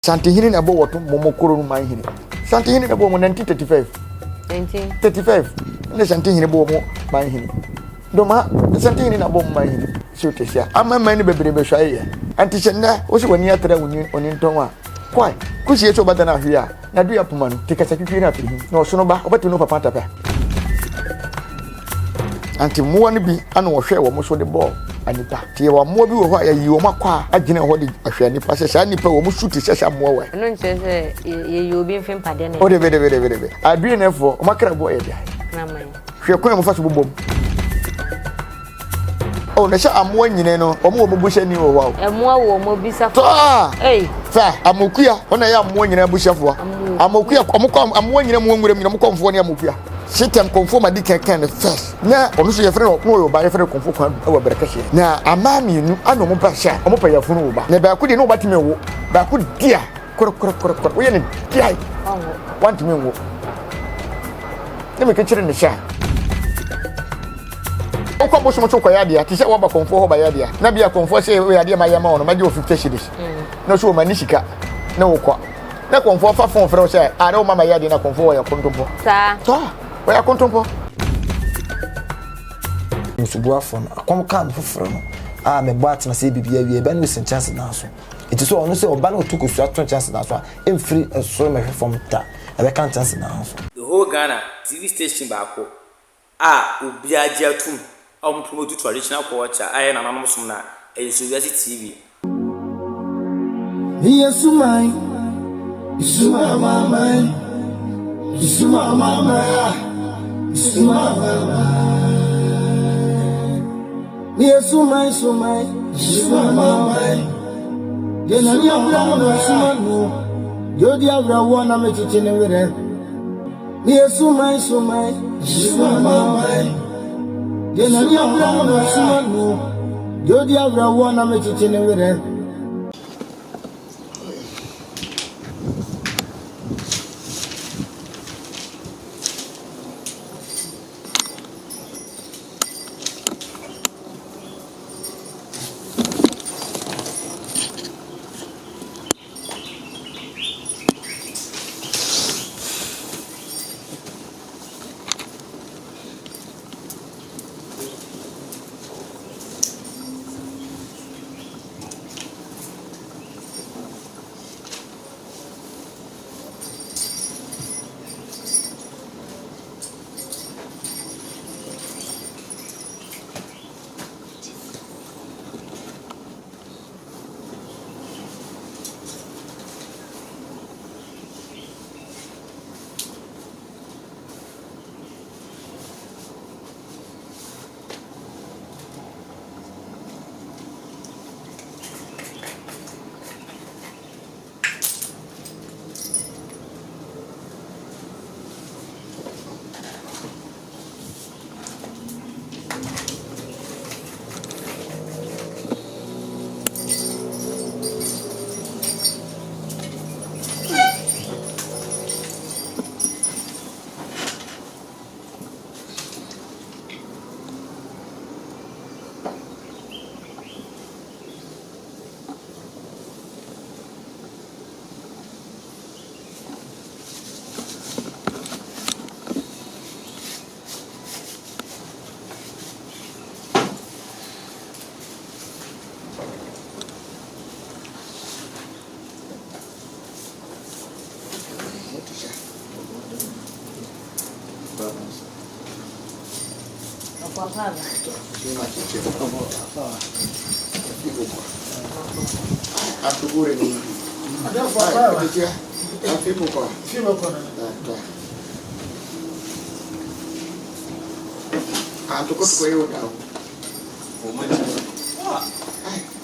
Santehene na ɛbɔ wɔto Momokoro no man hene. Santehene na ɛbɔ wɔn 1935. 35 ɛna Santehene bɔ wɔn man hene. Dɔma Santehene na ɛbɔ wɔn man hene. Sɛ o tɛsia ama man no bebree bɛhwɛ ayɛ. Ante sɛ nnɛ wo sɛ w'ani atra wo ni oni ntɔn a kwae kusie sɛ ɔbɛda no ahwe a na dua poma no te kasa twitwi no afiri ho na ɔsono ba ɔbɛte no papa atapa. Ante mmoa no bi ana wɔhwɛɛ wɔn so de bɔɔ nnipa. Nti yɛwɔ mmoa bi wɔ hɔ a yɛyi wɔn akwaa agyina hɔ de ahwɛ nnipa sɛ saa nnipa wɔn su te sɛ saa mmoa wɔ. Ɛno nkyerɛ sɛ yɛyi obi mfe mpadeɛ na. O debe debe debe debe. Aduanɛfoɔ wɔn akra boɔ yɛ deɛ. Hwɛ kwan a wɔfa so bobɔ mu. Oh, na sɛ amoa nyina no, wɔn wɔ wɔn buhyɛni wɔ hɔ a. Ɛmoa wɔ wɔn abusafoɔ. Tɔɔ! Ei! Fɛ, amokua, wɔn na ɛyɛ amoa nyina abusuafoɔ. Amokua, wɔn kɔ amoa nyina mu wɔ nwura mu nyina, wɔn kɔnfoɔ ne amokua. Setem kɔnfoɔ ma di kan kan no first. Na ɔno nso yɛfrɛ no, na ɔyɛ ɔbaa, yɛfrɛ no kɔnfoɔ kwan wɔ brɛ kɛseɛ. Na amaa mmienu ana wɔn ba hyɛ a, wɔn pɛ yafunu wɔ ba. Na baako deɛ na ɔba tumi wo, baako deɛ korɔkorɔkorɔ, woyɛ no deɛ, wantumi nwo. Ne meka kyerɛ ne sɛ a. Wokɔ bosom so kɔyɛ adeɛ te sɛ woaba kɔmfoɔ hɔ bayɛ adeɛ na bia kɔmfoɔ sɛ woyɛ adeɛ ma yɛ ma wo no magye wo 50 cedis mm. na so wɔma ne sika na wokɔ na kɔmfoɔ fa fon frɛ wo sɛ a na woma ma yɛ adeɛ na kɔmfoɔ wɔyɛ kontompɔ saa wɔyɛ kontompɔ. Nsubuafoɔ no akɔm kaa me foforɔ no a mebɔ atena sɛ biribi awie ɛbɛ no si nkyɛnsedan so ɛti sɛ ɔno sɛ ɔba no ɔto kosua to nkyɛnsedan so a ɛmfiri soro mɛhwɛ fam da ɛbɛka nkyɛnsedan so. The whole Ghana TV station baako a obiara gye atum a wɔn promote traditional culture a ɛyɛ nananom som no a, ɛyɛ Sowiase TV. Meyɛ suman, suma amanaman, suma amanaman a, suma amanaman. Meyɛ suman, suman, suma amanaman. Deɛ Nyame afrɛ no na suma no, deɛ ɔdi awerɛhoɔ na mekyekye ne werɛ. Meyɛ suman suman suman man. Deɛ Nyame afrɛ no na suma no. Deɛ ɔdi awerɛhoɔ na mekyekye ne werɛ.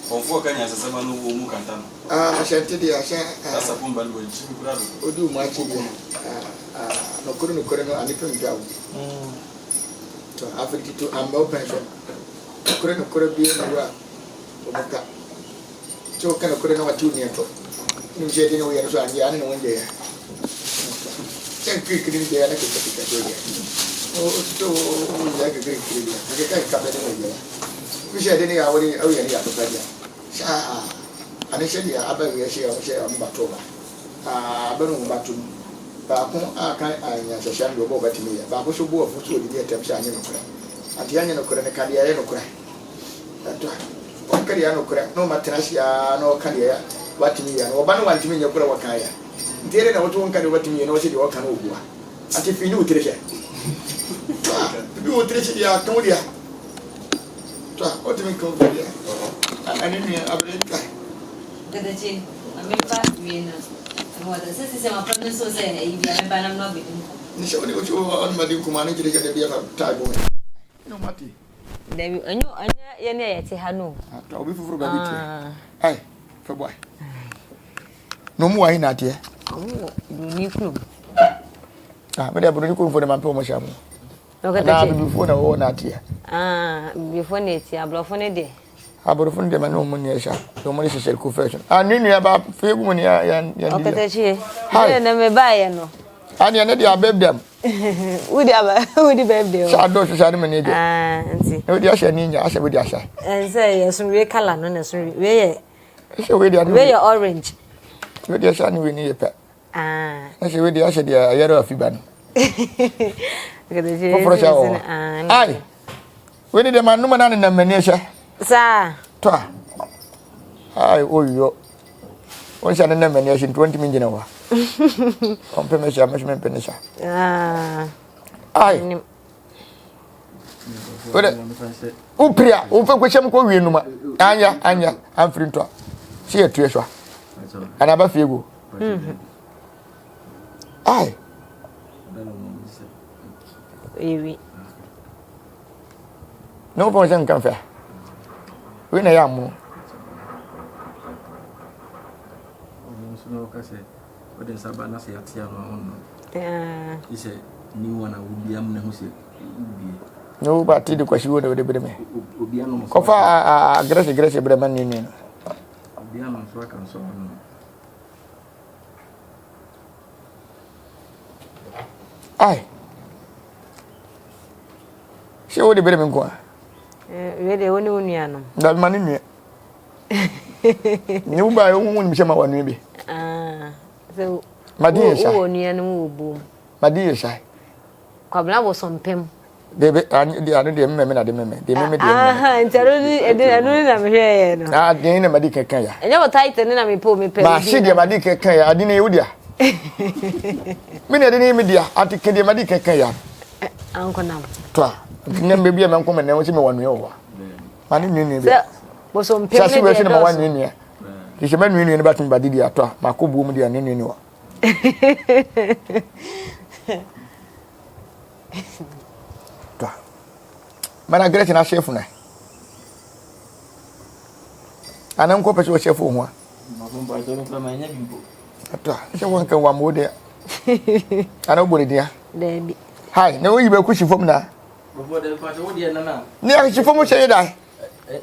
Kɔmfoɔ ka nyansasɛm ano wɔ mu kanta no. Ahyɛnte deɛ ahyɛ. Kasa pon ba no wɔ nkyim kura do. Odi mu akyi deɛ nokore nokore no ane pem dwa wo. To afei tito amba wo pɛn so. Nokore nokore bi na wura wɔn ka. Sɛ woka nokore na wate wo nua to. Nim sɛ ɛde ne woyɛ no so anyɛ ane ne wɔn gya ya. Sɛ nkirikiri no gya ya na keka keka so gya. O to wo gya kekirikiri deɛ akeka keka bɛ ne wɔn gya ya. Nim sɛ ɛde ne yɛ a wɔde woyɛ no yɛ apapa deɛ. Saa. Ane hyɛ deɛ aba awia hyɛ ɔmo hyɛ ɔmo ba to ba aa aba no ɔmo ba to mu baako a kan a nyansahyia no deɛ ɔbɔ ɔba tumi yɛ baako so bo afu so ɔdidi atɛm sɛ anyɛ nokorɛ ante anyɛ nokorɛ no ka deɛ ɛyɛ nokorɛ ɛtɔ a ɔka deɛ ɛyɛ nokorɛ na ɔma tena ase aa na ɔka deɛ watumi yɛ no ɔba no wantumi nyɛ korɛ wɔka yɛ nti ɛdɛ na woto nka deɛ watumi yɛ na ɔsɛ deɛ ɔka no ɔbua ante fii ne wo tiri hyɛ tɔ a ebi wo tiri hyɛ deɛ aka wo deɛ Twa, wotumi nka obi deɛ. Ɛne nua abere twa. Kɛtɛkye, ma memfa wie no. Ɛwɔ sɛ sisi sɛ mapɛ me nso sɛ ɛyi bia mɛba na mena ɔbɛdi nkɔmmɔ. Ne sɛ wode wote hɔ ɔne madi nkɔmmɔ ano kyerɛ sɛ da bi afa tae bɔ me. Ne ɔma te. Dabi, ɛnyɛ ɛnyɛ yɛne a yɛte ha no. Atɔ obi foforɔ baabi teɛ. Ai, fɛ bɔ ai. Na ɔmu wɔ ahe na ateɛ? Ɔmu wɔ Buroni kurom. Ah, mede Buroni kurom fo de mampɛ ɔmo hyɛ mo. Anaa abibifoɔ na wɔwɔ n'ateɛ. Ah, abibifoɔ na ɛti, aborɔfo no deɛ. Aborɔfo no deɛ ma ne wɔn nyɛ sa, na wɔn de hyehyɛ ko fɛs no. Ah, ne nua ba fie gu mu ne yɛn yɛn di. Ɔkatakyie. Hi. Ne me ba yɛ no. Ani ɛne deɛ abɛb dɛm. Wodi aba wodi birthday o. Sɛ adɔ hyehyɛ ne me ne deɛ. Ah, nti. Na wodi ahyɛ ne nya ahyɛ wodi ahyɛ. Ɛnsɛ yɛ so wie color no na so wie yɛ. Ɛhyɛ wei deɛ. Wei yɛ orange. Wei deɛ hyɛ ne wei ne yɛ pɛ. Ah. Ɛsɛ wei deɛ ahyɛ deɛ ayɛrɛ afi ba no. Foforɔ hyɛ wɔ hɔ. Ai. Wei deɛ ma numa na nenam m'ani hyɛ. Saa. Tɔ a. Ai oyɔ. Wɔn hyɛ nenam m'ani hyɛ nti wɔntumi ngyina hɔ. Ɔmpɛ me hyɛ mɛhyɛ mempɛ ne hyɛ. Ah. Ai. Wode wopiri a wofɛ kɔhyɛ mu kɔ wie numa. Anya anya amfiri ntɔ a. Sɛ yɛtue so a. Anaa ba fie gu. Ai. Ewi. Ne wopɛ sɛ nka mfɛ. Wei na ɛyɛ amono. Wode nsa ba na sɛ yɛate ano a wonnom. Gye sɛ new one a wobia mu na ɛho sɛ wobie. Ne wo ba ti de kwasi wo na wode bere me. Obi anom so. Kɔfa a grɛse grɛse brɛ ma ne nua no. Obi anom so aka nso ɔnom. Ai. Sɛ wode bere me nko a. Wei deɛ wo ne wo nuanom. Dabi ma ne nua. Ne wo ba wo nim sɛ ma wanua bi. Ah, sɛ Ma di yɛ sa. Wo nuanom wɔ bom. Ma di yɛ sa. Kwabena bosompem. Debe ani de ano de mmemme na de mmemme. De mmemme de mmemme. Aha, nti ɛno ni ɛno ɛno ni na mehwɛ yɛ no. Ah, de na ma di kɛkɛ ya. Ɛnyɛ wɔ title ne na mepɛ o mepɛ. Ma se deɛ ma di kɛkɛ ya, ade ne wo dia. Me na de ne me dia, ate ke deɛ ma di kɛkɛ ya. Ankonam. To a, nti na mbe bi a me nko me na wo se me wanua wo. Ma ne nua nua bi. Sɛ bosompem ne deɛ dɔɔso. Ma wa nua nua. Ti sɛ ma nua nua ne ba tumi ba didi ato a, ma kɔ buo mu deɛ ne nua nua. Twa. Mana Gretchen ahyɛ funu. Ana nkɔ pɛ sɛ ɔhyɛ fo ho a. Twa. Sɛ wɔn kan wa mo de. Ana wobɔ ne din a. Daabi. Hai, na woyi bɛ kusi fam na. Ne ahye fam hyɛ yɛ da.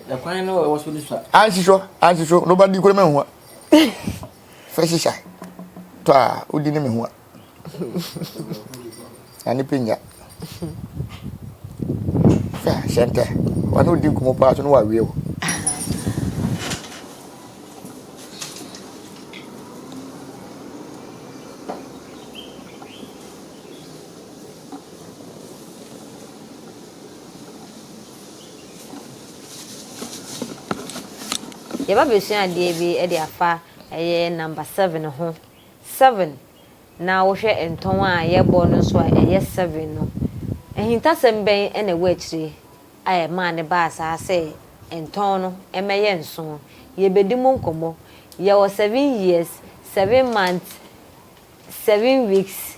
Ɛkwan no ɛwɔ so ne sua. Ansi so, ansi so, no ba di kure mɛ ho a. Fɛ sisa. Twa, wodi ne me ho a. Na ne penya. Fɛ hyɛntɛ. Wɔne wodi nkɔmmɔ paa so na wawie wo. Yɛba bɛsua adeɛ bi de afa ɛyɛ number 7 ho. 7 na wohwɛ ntɔn a yɛbɔ no nso a ɛyɛ 7 no, ahintasɛm bɛn na ɛwɔ akyire a ɛmaa no baa saa sɛ ntɔn no mmɛyɛ nson? Yɛbɛdi mu nkɔmmɔ. Yɛwɔ 7 years, 7 months, 7 weeks.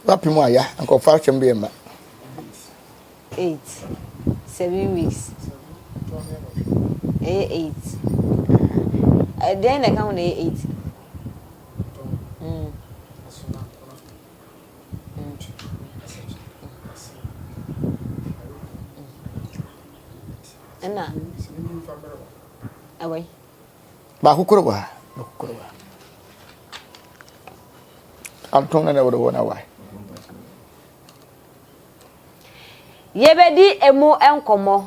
Wapem a ya, anka ɔfa asɛm bi mma. 8, 7 weeks. Ɛyɛ 8. Ɛdeɛn na ɛka ho na ɛyɛ 8? Mm. Mm. Ɛna ɛwɔ yi. Baako koro wɔ ha. Baako koro wɔ ha. Atɔn na na wɔde wɔ na wa. Yɛbɛdi emu nkɔmmɔ.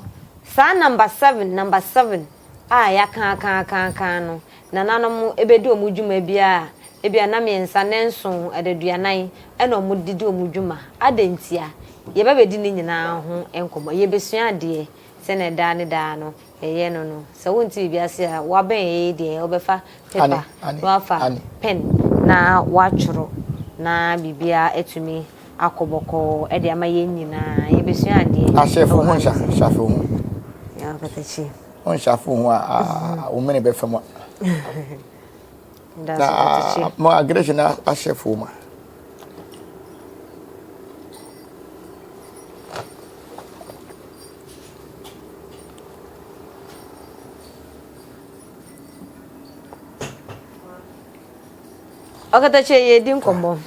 Saa number 7, number 7. a yɛaka aka aka aka no, nananom bɛdi wɔn dwuma biara a, ebia nna mmiɛnsa, nnanson, adaduanan na wɔde di wɔn dwuma. Adɛn ntia? Yɛbɛbɛdi ne nyinaa ho nkɔmmɔ. Yɛbɛsua adeɛ sɛdeɛ daa ne daa no yɛyɛ no no. Sɛ wonte biribi ase a, woabɛn yɛn yi deɛ, wobɛfa paper na woafa pen na woatwerɛ na biribiara atumi akɔ bɔkɔɔ de ama yɛn nyinaa. Yɛbɛsua adeɛ. Ahyɛfo ho nhyɛ ahyɛfo ho. Yɛn Wo nhyɛfo ho a wo mene bɛfa mu a. Na mo aggression na ahyɛfo ma. Ɔkatakyie yɛredi nkɔmmɔ.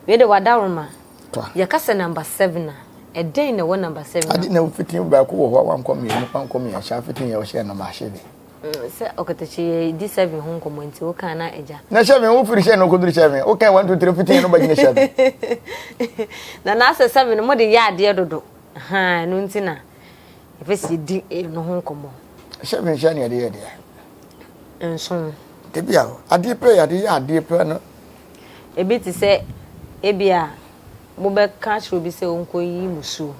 Wei de wadaworoma. Yɛka sɛ number seven a, ɛdɛn na ɛwɔ number seven? Ade na fitini baako wɔ hɔ a wankɔ mmienu wankɔ mmiɛnsa fitini yɛ ɔhyɛ number seven. Mm, sɛ ɔkatakyie yɛdi seven ho nkɔmmɔ nti woka na agya. Na seven wo firi seven okɔduru seven woka one two three fitini no bɛgyina seven. Na na asɛ seven mo de yɛ adeɛ dodo. Ha ɛno nti na yɛpɛ sɛ yɛdi ɛno ho nkɔmmɔ. Seven hyɛ ne yɛde yɛ deɛ. Nson. Ebi a adeɛ pɛ yɛde yɛ adeɛ pɛ no. Ebi te sɛ ebia mobɛka akyerɛ obi sɛ ɔnkɔyi musuo.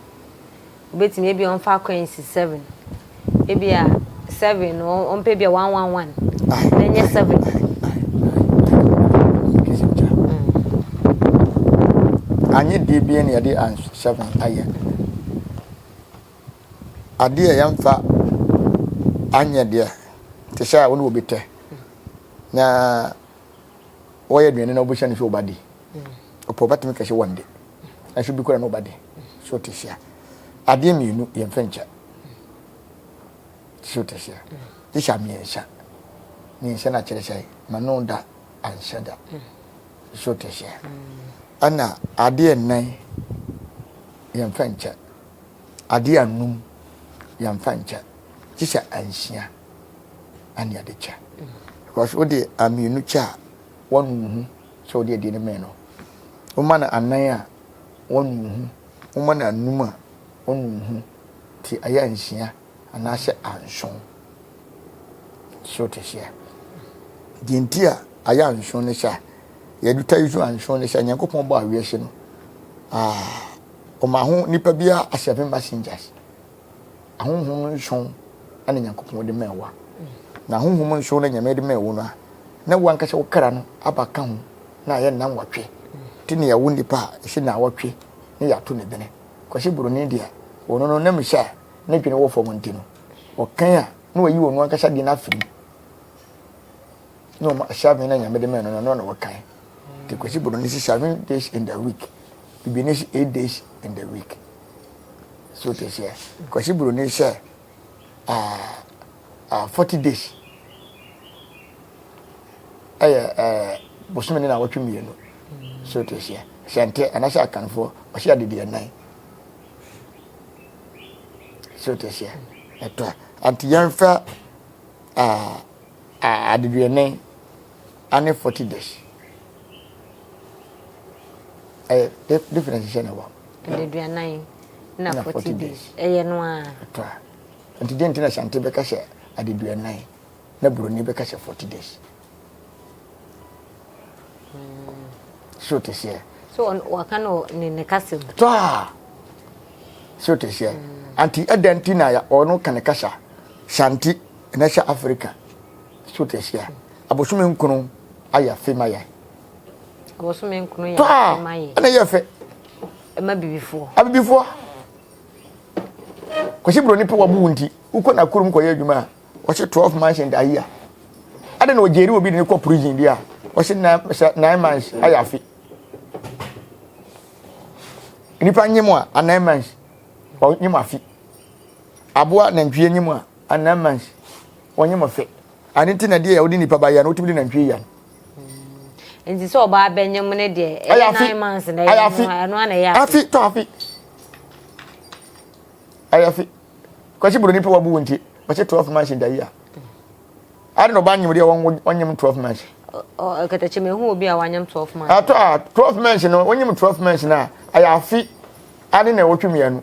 Obetumi ebia ɔmfa coins seven. Ebia seven no ɔmpɛ ebia one one one. Na ɛnyɛ seven. Anyɛ deɛ bi na yɛde seven ayɛ. Adeɛ a yɛmfa anyɛ deɛ te sɛ a wo ne obi tɛ na wɔyɛ aduane na wobɛhyɛ no sɛ ɔba di ɔpɛ ɔbɛtumi kɛse wɔn de ɛnso bi kora na ɔba di so te hyia adeɛ mmienu yɛmfa nkyɛ so te hyia gye sɛ mmiɛnsa mmiɛnsa na kyerɛ sɛ ma no da anhyɛ da so te hyia ɛna adeɛ nnan yɛmfa nkyɛ adeɛ anum yɛmfa nkyɛ gye sɛ ansia ɛne yɛde kyɛ because wode amienu kyɛ a wɔnu wo ho sɛ wode adie no mɛn no woma no anan a wɔnu wo ho woma no anum a wɔnu wo ho nti ɛyɛ ansia anaasɛ anson so te seɛ deɛ nti a ayɛ anson ne sɛ yɛde ta yi so anson ne sɛ nyankopɔn bɔ awiase no ɔma ho nipa biara asɛven messengers Ahonhom nson na Nyankopɔn de maa wo a, na ahonhom nson na Nyame de maa wo no a, na wo ankasa wo kra no aba ka ho na ayɛ nna nwɔtwe. Nti na yɛwo nnipa a, ɛsi naawɔtwe na yɛato ne dene. Kwasi Buroni deɛ, ɔno no nam sɛ ne dwene wɔ fam nti no, ɔkan a na wayi ɔno ankasa deɛ no afiri mu. Na ɔma seven na Nyame de maa no no, ɛno na ɔkan. Nti Kwasi Buroni si seven days in the week, Bibini si eight days in the week. So te seɛ Kwasi Buroni sɛ ah, ah, 40 days ɛyɛ eh, bosome ne nawɔtwe mmienu. So te seɛ sɛ nte anaasɛ akanfoɔ ɔhyɛ adedi ɛnan. So te seɛ ɛtɔ anti yɛmfa ah, ah, adedi ɛnan ane 40 days ɛyɛ difference sɛ na ɛwɔ. Adaduanan na 40 days ɛyɛ no ara. Ɛtɔ a. Nti deɛ nti na Asante bɛka sɛ adaduanan na Buroni bɛka sɛ 40 days. So te seɛ. So waka no ne ne kasa mu. Tɔ a. So te seɛ. Anti ɛdɛn nti na ɔno ka ne kasa Shanti na hyɛ Africa. So te seɛ. Abosome nkono ayɛ afe ma yɛn. Abosome nkono yɛ afe ma yɛn. Ɛna yɛ fɛ. Ɛma bibifoɔ. Abibifoɔ. Kwasi Buroni pɛ wabu wo nti wokɔ n'akurom kɔyɛ adwuma a wɔhyɛ 12 months and a year. Ade na ɔgyeri obi de ne kɔ prison bi a wɔhyɛ 9 months ayɛ afe. Nipa nyem a 9 months ɔnyem afe. Aboa nantwie nyem a 9 months ɔnyem afe. Ade nti na deɛ wode nipa ba yɛ no wotumi de nantwie yɛ no. Nti sɛ ɔbaa bɛnyem no deɛ ɛyɛ nine months na ɛyɛ no ɛno ana ɛyɛ afe. Afe tɔ afe. Ɛyɛ afe. Kwasi buroni pɛ wabu wo nti ɔhyɛ 12 months in the year. Ade na ɔbaa nyem deɛ wɔnyem 12 months. Kɛtɛkyɛ mehu obi a wanyem 12 months. Atɔ a 12 months no wonyem 12 months na ɛyɛ afe ade na ɛwɔtwe mmienu.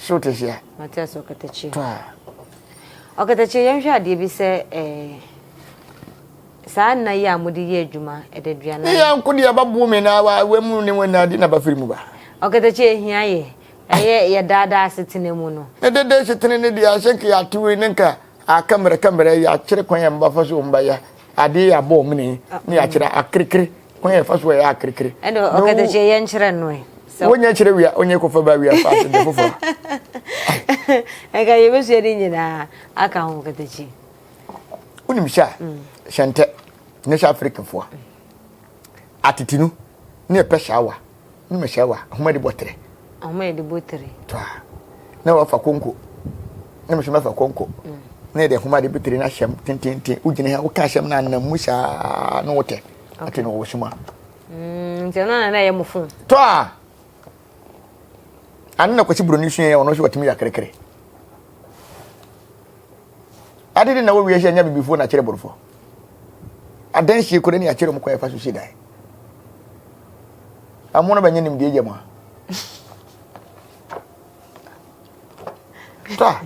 So wote aseɛ? Mate ase ɔkatakyie. Tɔ a. Ɔkatakyie yɛnhwɛ adeɛ bi sɛ ɛɛ saa nna yi a mode yɛ adwuma ɛdaduanan. Ne yɛn nko deɛ ɛbɛbo me na wa mu ne wɔn adi na bafiri mu ba. Ɔkatakyie ehia yɛ ɛyɛ yɛ daadaa asetena mu no. Ne dede asetena ne deɛ ahyɛ nka yɛate wei ne nka aka mmerɛ ka mmerɛ yɛakyerɛ kwan yɛn mba fa so wɔn ba yɛ adeɛ yɛ abɔ wɔn ne ne yɛakyerɛ akerekere kwan yɛ fa so yɛ akerekere. Ɛna ɔkatakyie yɛn kyerɛ no ɛ. Wonyɛ kyerɛ wia wonyɛ kɔfa ba wia fa ase de foforɔ. Ɛka yɛbɛsua ne nyinaa aka ho ɔkatakyie. Wonim hyɛ a mm. hyɛntɛ ne hyɛ Afrikafoɔ atete no ne ɛpɛ hyɛawa ne ma hyɛawa ahoma de bɔ tere. Ahoma yɛ de bɔ tere. To a na wafa konko na mesɛ mɛfa konko mm. na yɛde ahoma de bɔ tere no ahyɛm tententen wogyina ha woka ahyɛm no anam mu saa na wotɛ ate na wɔwɔ suma. Mm, nti ɛno na na ɛyɛ mo fon. Tɔ a ano na kwasi buroni sua yɛ ɔno nso watumi yɛ akerekere. Ade de na wɔ wiase anya bibifoɔ na akyerɛ borɔfoɔ. Adansie kora ne akyerɛ wɔn kwan ɛfa so si dan. Amono no bɛnyɛ nimdeɛ gya mu a. Tɔ a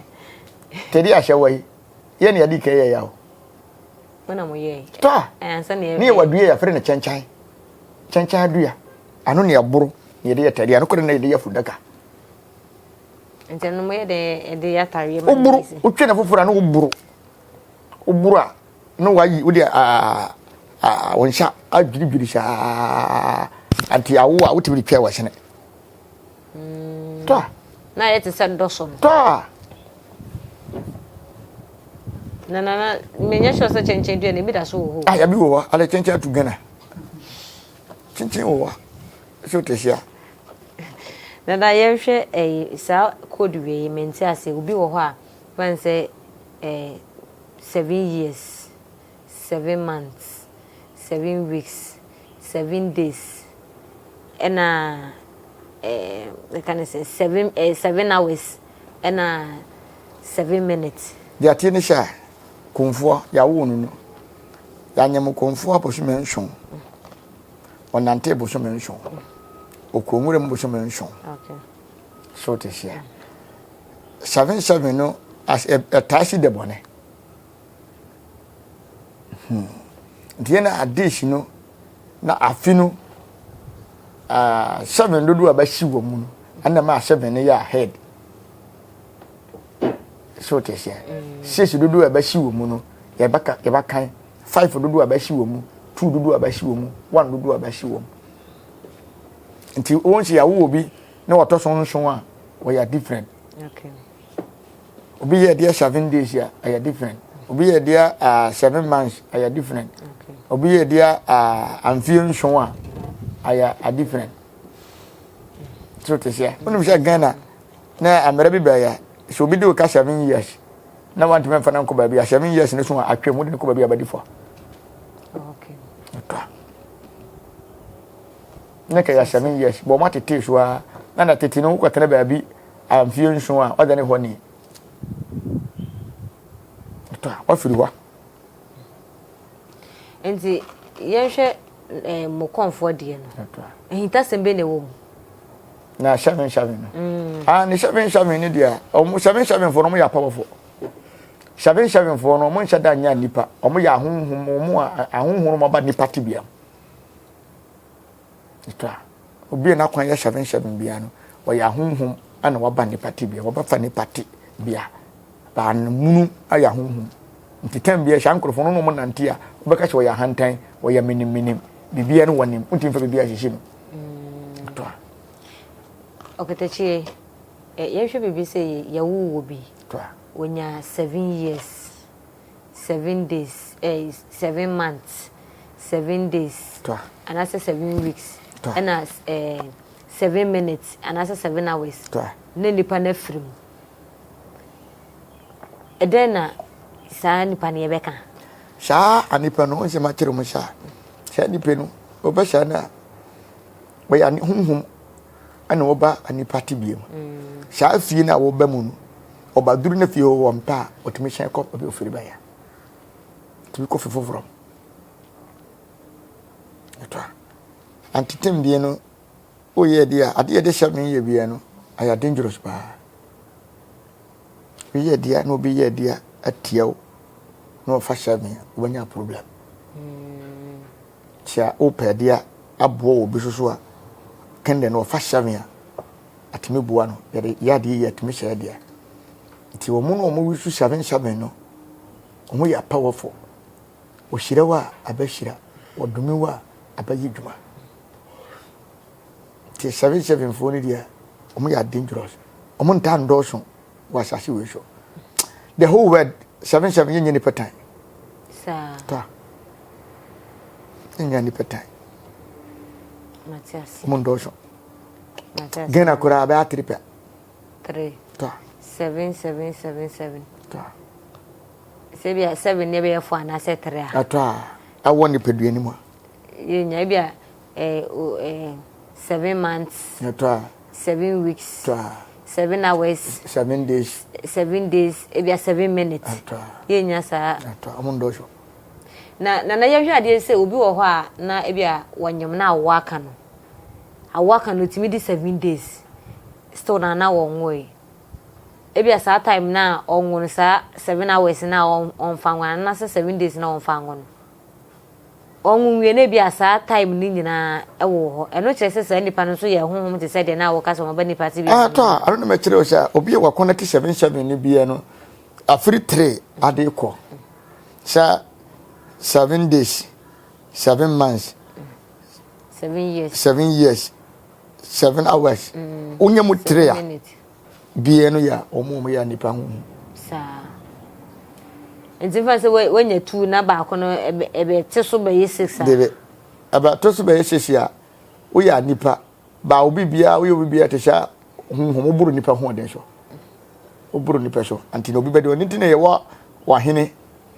tɛdi ahyɛ wɔ yi yɛ ne yɛde kɛyɛ yɛ o. Mo na mo yɛe. Tɔ a, Ansa na ne yɛ wadua yɛfrɛ no kyɛnkyɛn. Kyɛnkyɛn adua. Ano ne ɛboro na yɛde yɛ tadeɛ. Ano kora na yɛde yɛ fundaka. Nti ɛno mo yɛ dɛn ɛde yɛ atareɛ ma Woboro, wotwe ne foforɔ a na woboro. Woboro a na wayi wode a a wo nsa adwiridwiri saa. Nti awo a wotumi de twɛ wɔ sene. Mm. Tɔ a. Na ayɛ te sɛ dɔsɔ no. Tɔ a. Na na na menyɛ sure sɛ kyɛnkyɛn dua no ebi da so wɔ hɔ. Ah, yabi wɔ hɔ. Ale kyɛnkyɛn atu Ghana. Kyɛnkyɛn wɔ hɔ. So te sia. Na na yɛnhwɛ ɛyi saa code wei yi mente ase obi wɔ hɔ a fan sɛ eh, 7 years, 7 months, 7 weeks, 7 days ɛna eh, ɛka ne sɛ 7 hours ɛna 7 minutes. Deɛ ateɛ ne hyɛ a komfoɔ yɛawo no no yɛanyem komfoɔ abosome 7 ɔnante bosome 7 ɔkɔ nwura mu bosome 7 so te hyia 7 7 no ɛtaa si dɛ bɔne nti yɛn na adeesi no na afi no 7 dodoɔ a bɛsi wɔ mu no ɛna ma 7 no yɛ ahead so te hyia 6 dodoɔ a bɛsi wɔ mu no yɛbɛka yɛbɛkan 5 dodoɔ a bɛsi wɔ mu, 2 dodoɔ a bɛsi wɔ mu, 1 dodoɔ a bɛsi wɔ mu. Nti wɔn si awo obi na wɔtɔ so 7 a wɔyɛ different. Obi yɛ deɛ 7 days a ɛyɛ different. Obi yɛ deɛ 7 months ɛyɛ different. Obi yɛ deɛ amfie 7 a ɛyɛ a different. So te sɛ wonim sɛ Ghana na mmerɛ bi bɛyɛ sɛ obi de wo ka 7 years na wantumi mfa no nkɔ baabi a 7 years no so a atwam wode no kɔ baabi a bɛdi fɔ. Ɛtɔ ne kɛyɛ 7 years bɔn ɔmo atete so a na na tete no wokɔtena baabi a mfie 7 a ɔda ne hɔ ni ɛtɔ a wafiri hɔ. Nti yɛnhwɛ mo kɔnfoɔ deɛ no ahintasɛm bɛ na ɛwɔ mu. Na 7 7 no ah ne 7 7 no deɛ ɔmo 7 7 foɔ no ɔmo yɛ apɔwɔfoɔ 7 7 foɔ no ɔmo nhyɛ da nyɛ nipa ɔmo yɛ ahonhom ɔmo a ahonhom ɔmo aba nipa tibia mu ɛtɔ a obi a n'akwan yɛ 7 7 bia no ɔyɛ ahonhom ɛna waba nipa tibia wɔbɛfa nipa ti bia baanamunu ayɛ ahonhom nti tɛn bia hyɛ nkorɔfoɔ no na ɔmo nante a wɔbɛka sɛ ɔyɛ ahantan ɔyɛ menimmenim biribiara no wɔnim ntumi fa biribiara hyehyɛ no ɛtɔ a. Ɔkatakyie, yɛnhwɛ biribi sɛ yɛwoo wɔ bi wɔnya 7 years 7 days 7 months 7 days anaasɛ 7 weeks ɛna 7 minutes anaasɛ 7 hours na nipa no afiri mu ɛdɛn na saa nipa no yɛbɛka. Saa anipa no nsɛm akyerɛ mu saa saa nipa no ɔbɛsa no a wɔyɛ honhom ɛna wɔba nipa tebea mu saa fie no a wɔba mu no ɔba duru no fie hɔ wɔ mpa a ɔtumi hyɛn kɔ baabi ofiri bɛyɛ tumi kɔ fi foforɔ ɛtɔ a antetem deɛ no woyɛ deɛ a adeɛ yɛde hyɛ me yɛ bia no ayɛ dangerous paa. Obi yɛ adeɛ na obi yɛ adeɛ atia wo na ɔfa hyɛ me a, wobɛnya problem. Nti a wopɛ adeɛ aboa wɔ obi so so a, kɛndɛ no ɔfa hyɛ me a, atumi boa no. Yɛde yɛ adeɛ yie atumi hyɛ adeɛ. Nti wɔn na wɔn wisu seven seven no, wɔn yɛ powerful. Wɔhyira wo a, abɛhyira. Wɔdome wo a, abɛyɛ dwuma. Nti 77 foɔ no deɛ wɔn yɛ dangerous. Wɔn ntaa ndɔɔso wɔ asase wei so. The whole world 77 yɛ nyɛ nipa tan. Saa. Ta. Nyɛ nipa tan. Wɔn ndɔɔso. Ghana koraa bɛyɛ atiri pɛ. 3. Ta. 7777. Ta. Sɛ bi a 7 ne bɛyɛ 4 anaasɛ 3 a. Atɔ a awɔ nipadua no mu a. Yɛnya ebi a eh, 7 months. Atɔ a. 7 weeks. Atɔ a. 7 hours. 7 days. 7 days ebi a 7 minutes. Atɔ a. Yɛnya saa. Atɔ a ɔmo ndɔɔso. Na na na yɛhwɛ adeɛ sɛ obi wɔ hɔ a na ebi a wɔnyam na awoɔ aka no. Awoɔ aka no otumi di 7 days. Still na na wɔnwoe. Ebia saa time no a ɔnwo no saa 7 hours no a ɔmfa nwo anaasɛ 7 days no a ɔmfa nwo no, ɔnwo nwie no ebia saa time no nyinaa ɛwɔ hɔ. Ɛno kyerɛ sɛ saa nipa no nso yɛ honhom te sɛ deɛ na wɔka sɛ wɔba nipa te bi. Ah, tɔ a, ɛno na mɛkyerɛ wo sɛ obi a wakɔnɛte 7 7 no biara no, afiri 3 ade kɔ sɛ 7 days, 7 months, 7 years, 7 years, 7 hours. Wonya mu 3 a. Biɛ no yɛ a wɔn a wɔyɛ nipa ho hu. Saa. Nti nfa sɛ wanya tu na baako no ɛbɛ ɛbɛ te so bɛyɛ six a. Debe ɛbɛ te so bɛyɛ six a woyɛ nipa ba obi biara woyɛ obi biara te sɛ honhom woboro nipa ho ɔden so woboro nipa so nti na obi bɛde ɔno nti na yɛwɔ wahene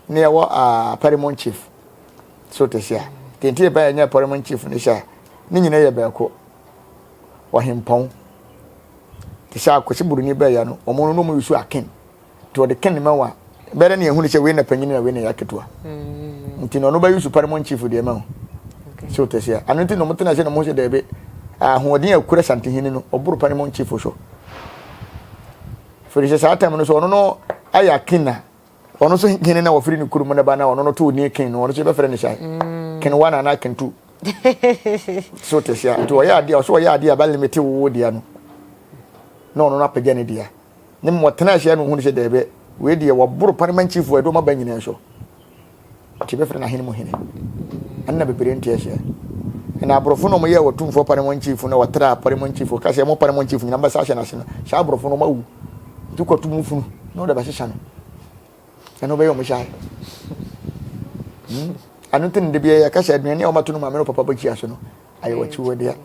na yɛwɔ uh, paramount chief so te sɛ a nti nti yɛbɛyɛ nyɛ paramount chief ne sɛ ne nyina yɛ bɛɛko ɔhempɔn Te sɛ akwasi buroni bɛɛya no, wɔn no na wɔn yusu aken. Nti wɔde ken ma wa. Bɛrɛ ne ehunu sɛ wei na panyin na wei na yɛ aketewa. Mm. Nti na ɔno bɛ yusu paramount chief deɛ ma o. So te sɛ ano nti na wɔn tena ase na wɔn sɛ dɛbi ahoɔden a ekura santehene no ɔboro paramount chief so. Firi sɛ saa tam no so ɔno no ayɛ aken na ɔno nso hene na wɔfiri ne kurom no ba na ɔno no too ne ken no ɔno nso yɛbɛfrɛ no sɛn mm. ken one anaa ken two so te sɛ nti ɔyɛ adeɛ ɔsɛ ɔyɛ adeɛ a bɛlimite wo deɛ no na ɔno no apagya ne deɛ ne mmɔ tena ahyia no ohunu sɛ dɛbɛ wei deɛ wɔboro parliament chief wɔ ɛdɔm aba nyinaa so nti bɛfrɛ no ahene mu hene ɛnna bebree nte aseɛ ɛna aborɔfo no wɔyɛ wɔtumfoɔ parliament chief na wɔtra parliament chief ka sɛ mo parliament chief nyina mbɛsa ahyɛ n'ase no saa aborɔfo no wɔawu nti kɔto mu funu na wɔde bɛhyehyɛ no ɛna wɔbɛyɛ wɔn hyɛ hmm? ano nti no de biara yɛka sɛ aduane a wɔato no maame no papa bɛkyia so no ayɛ wɔkyiwadeɛ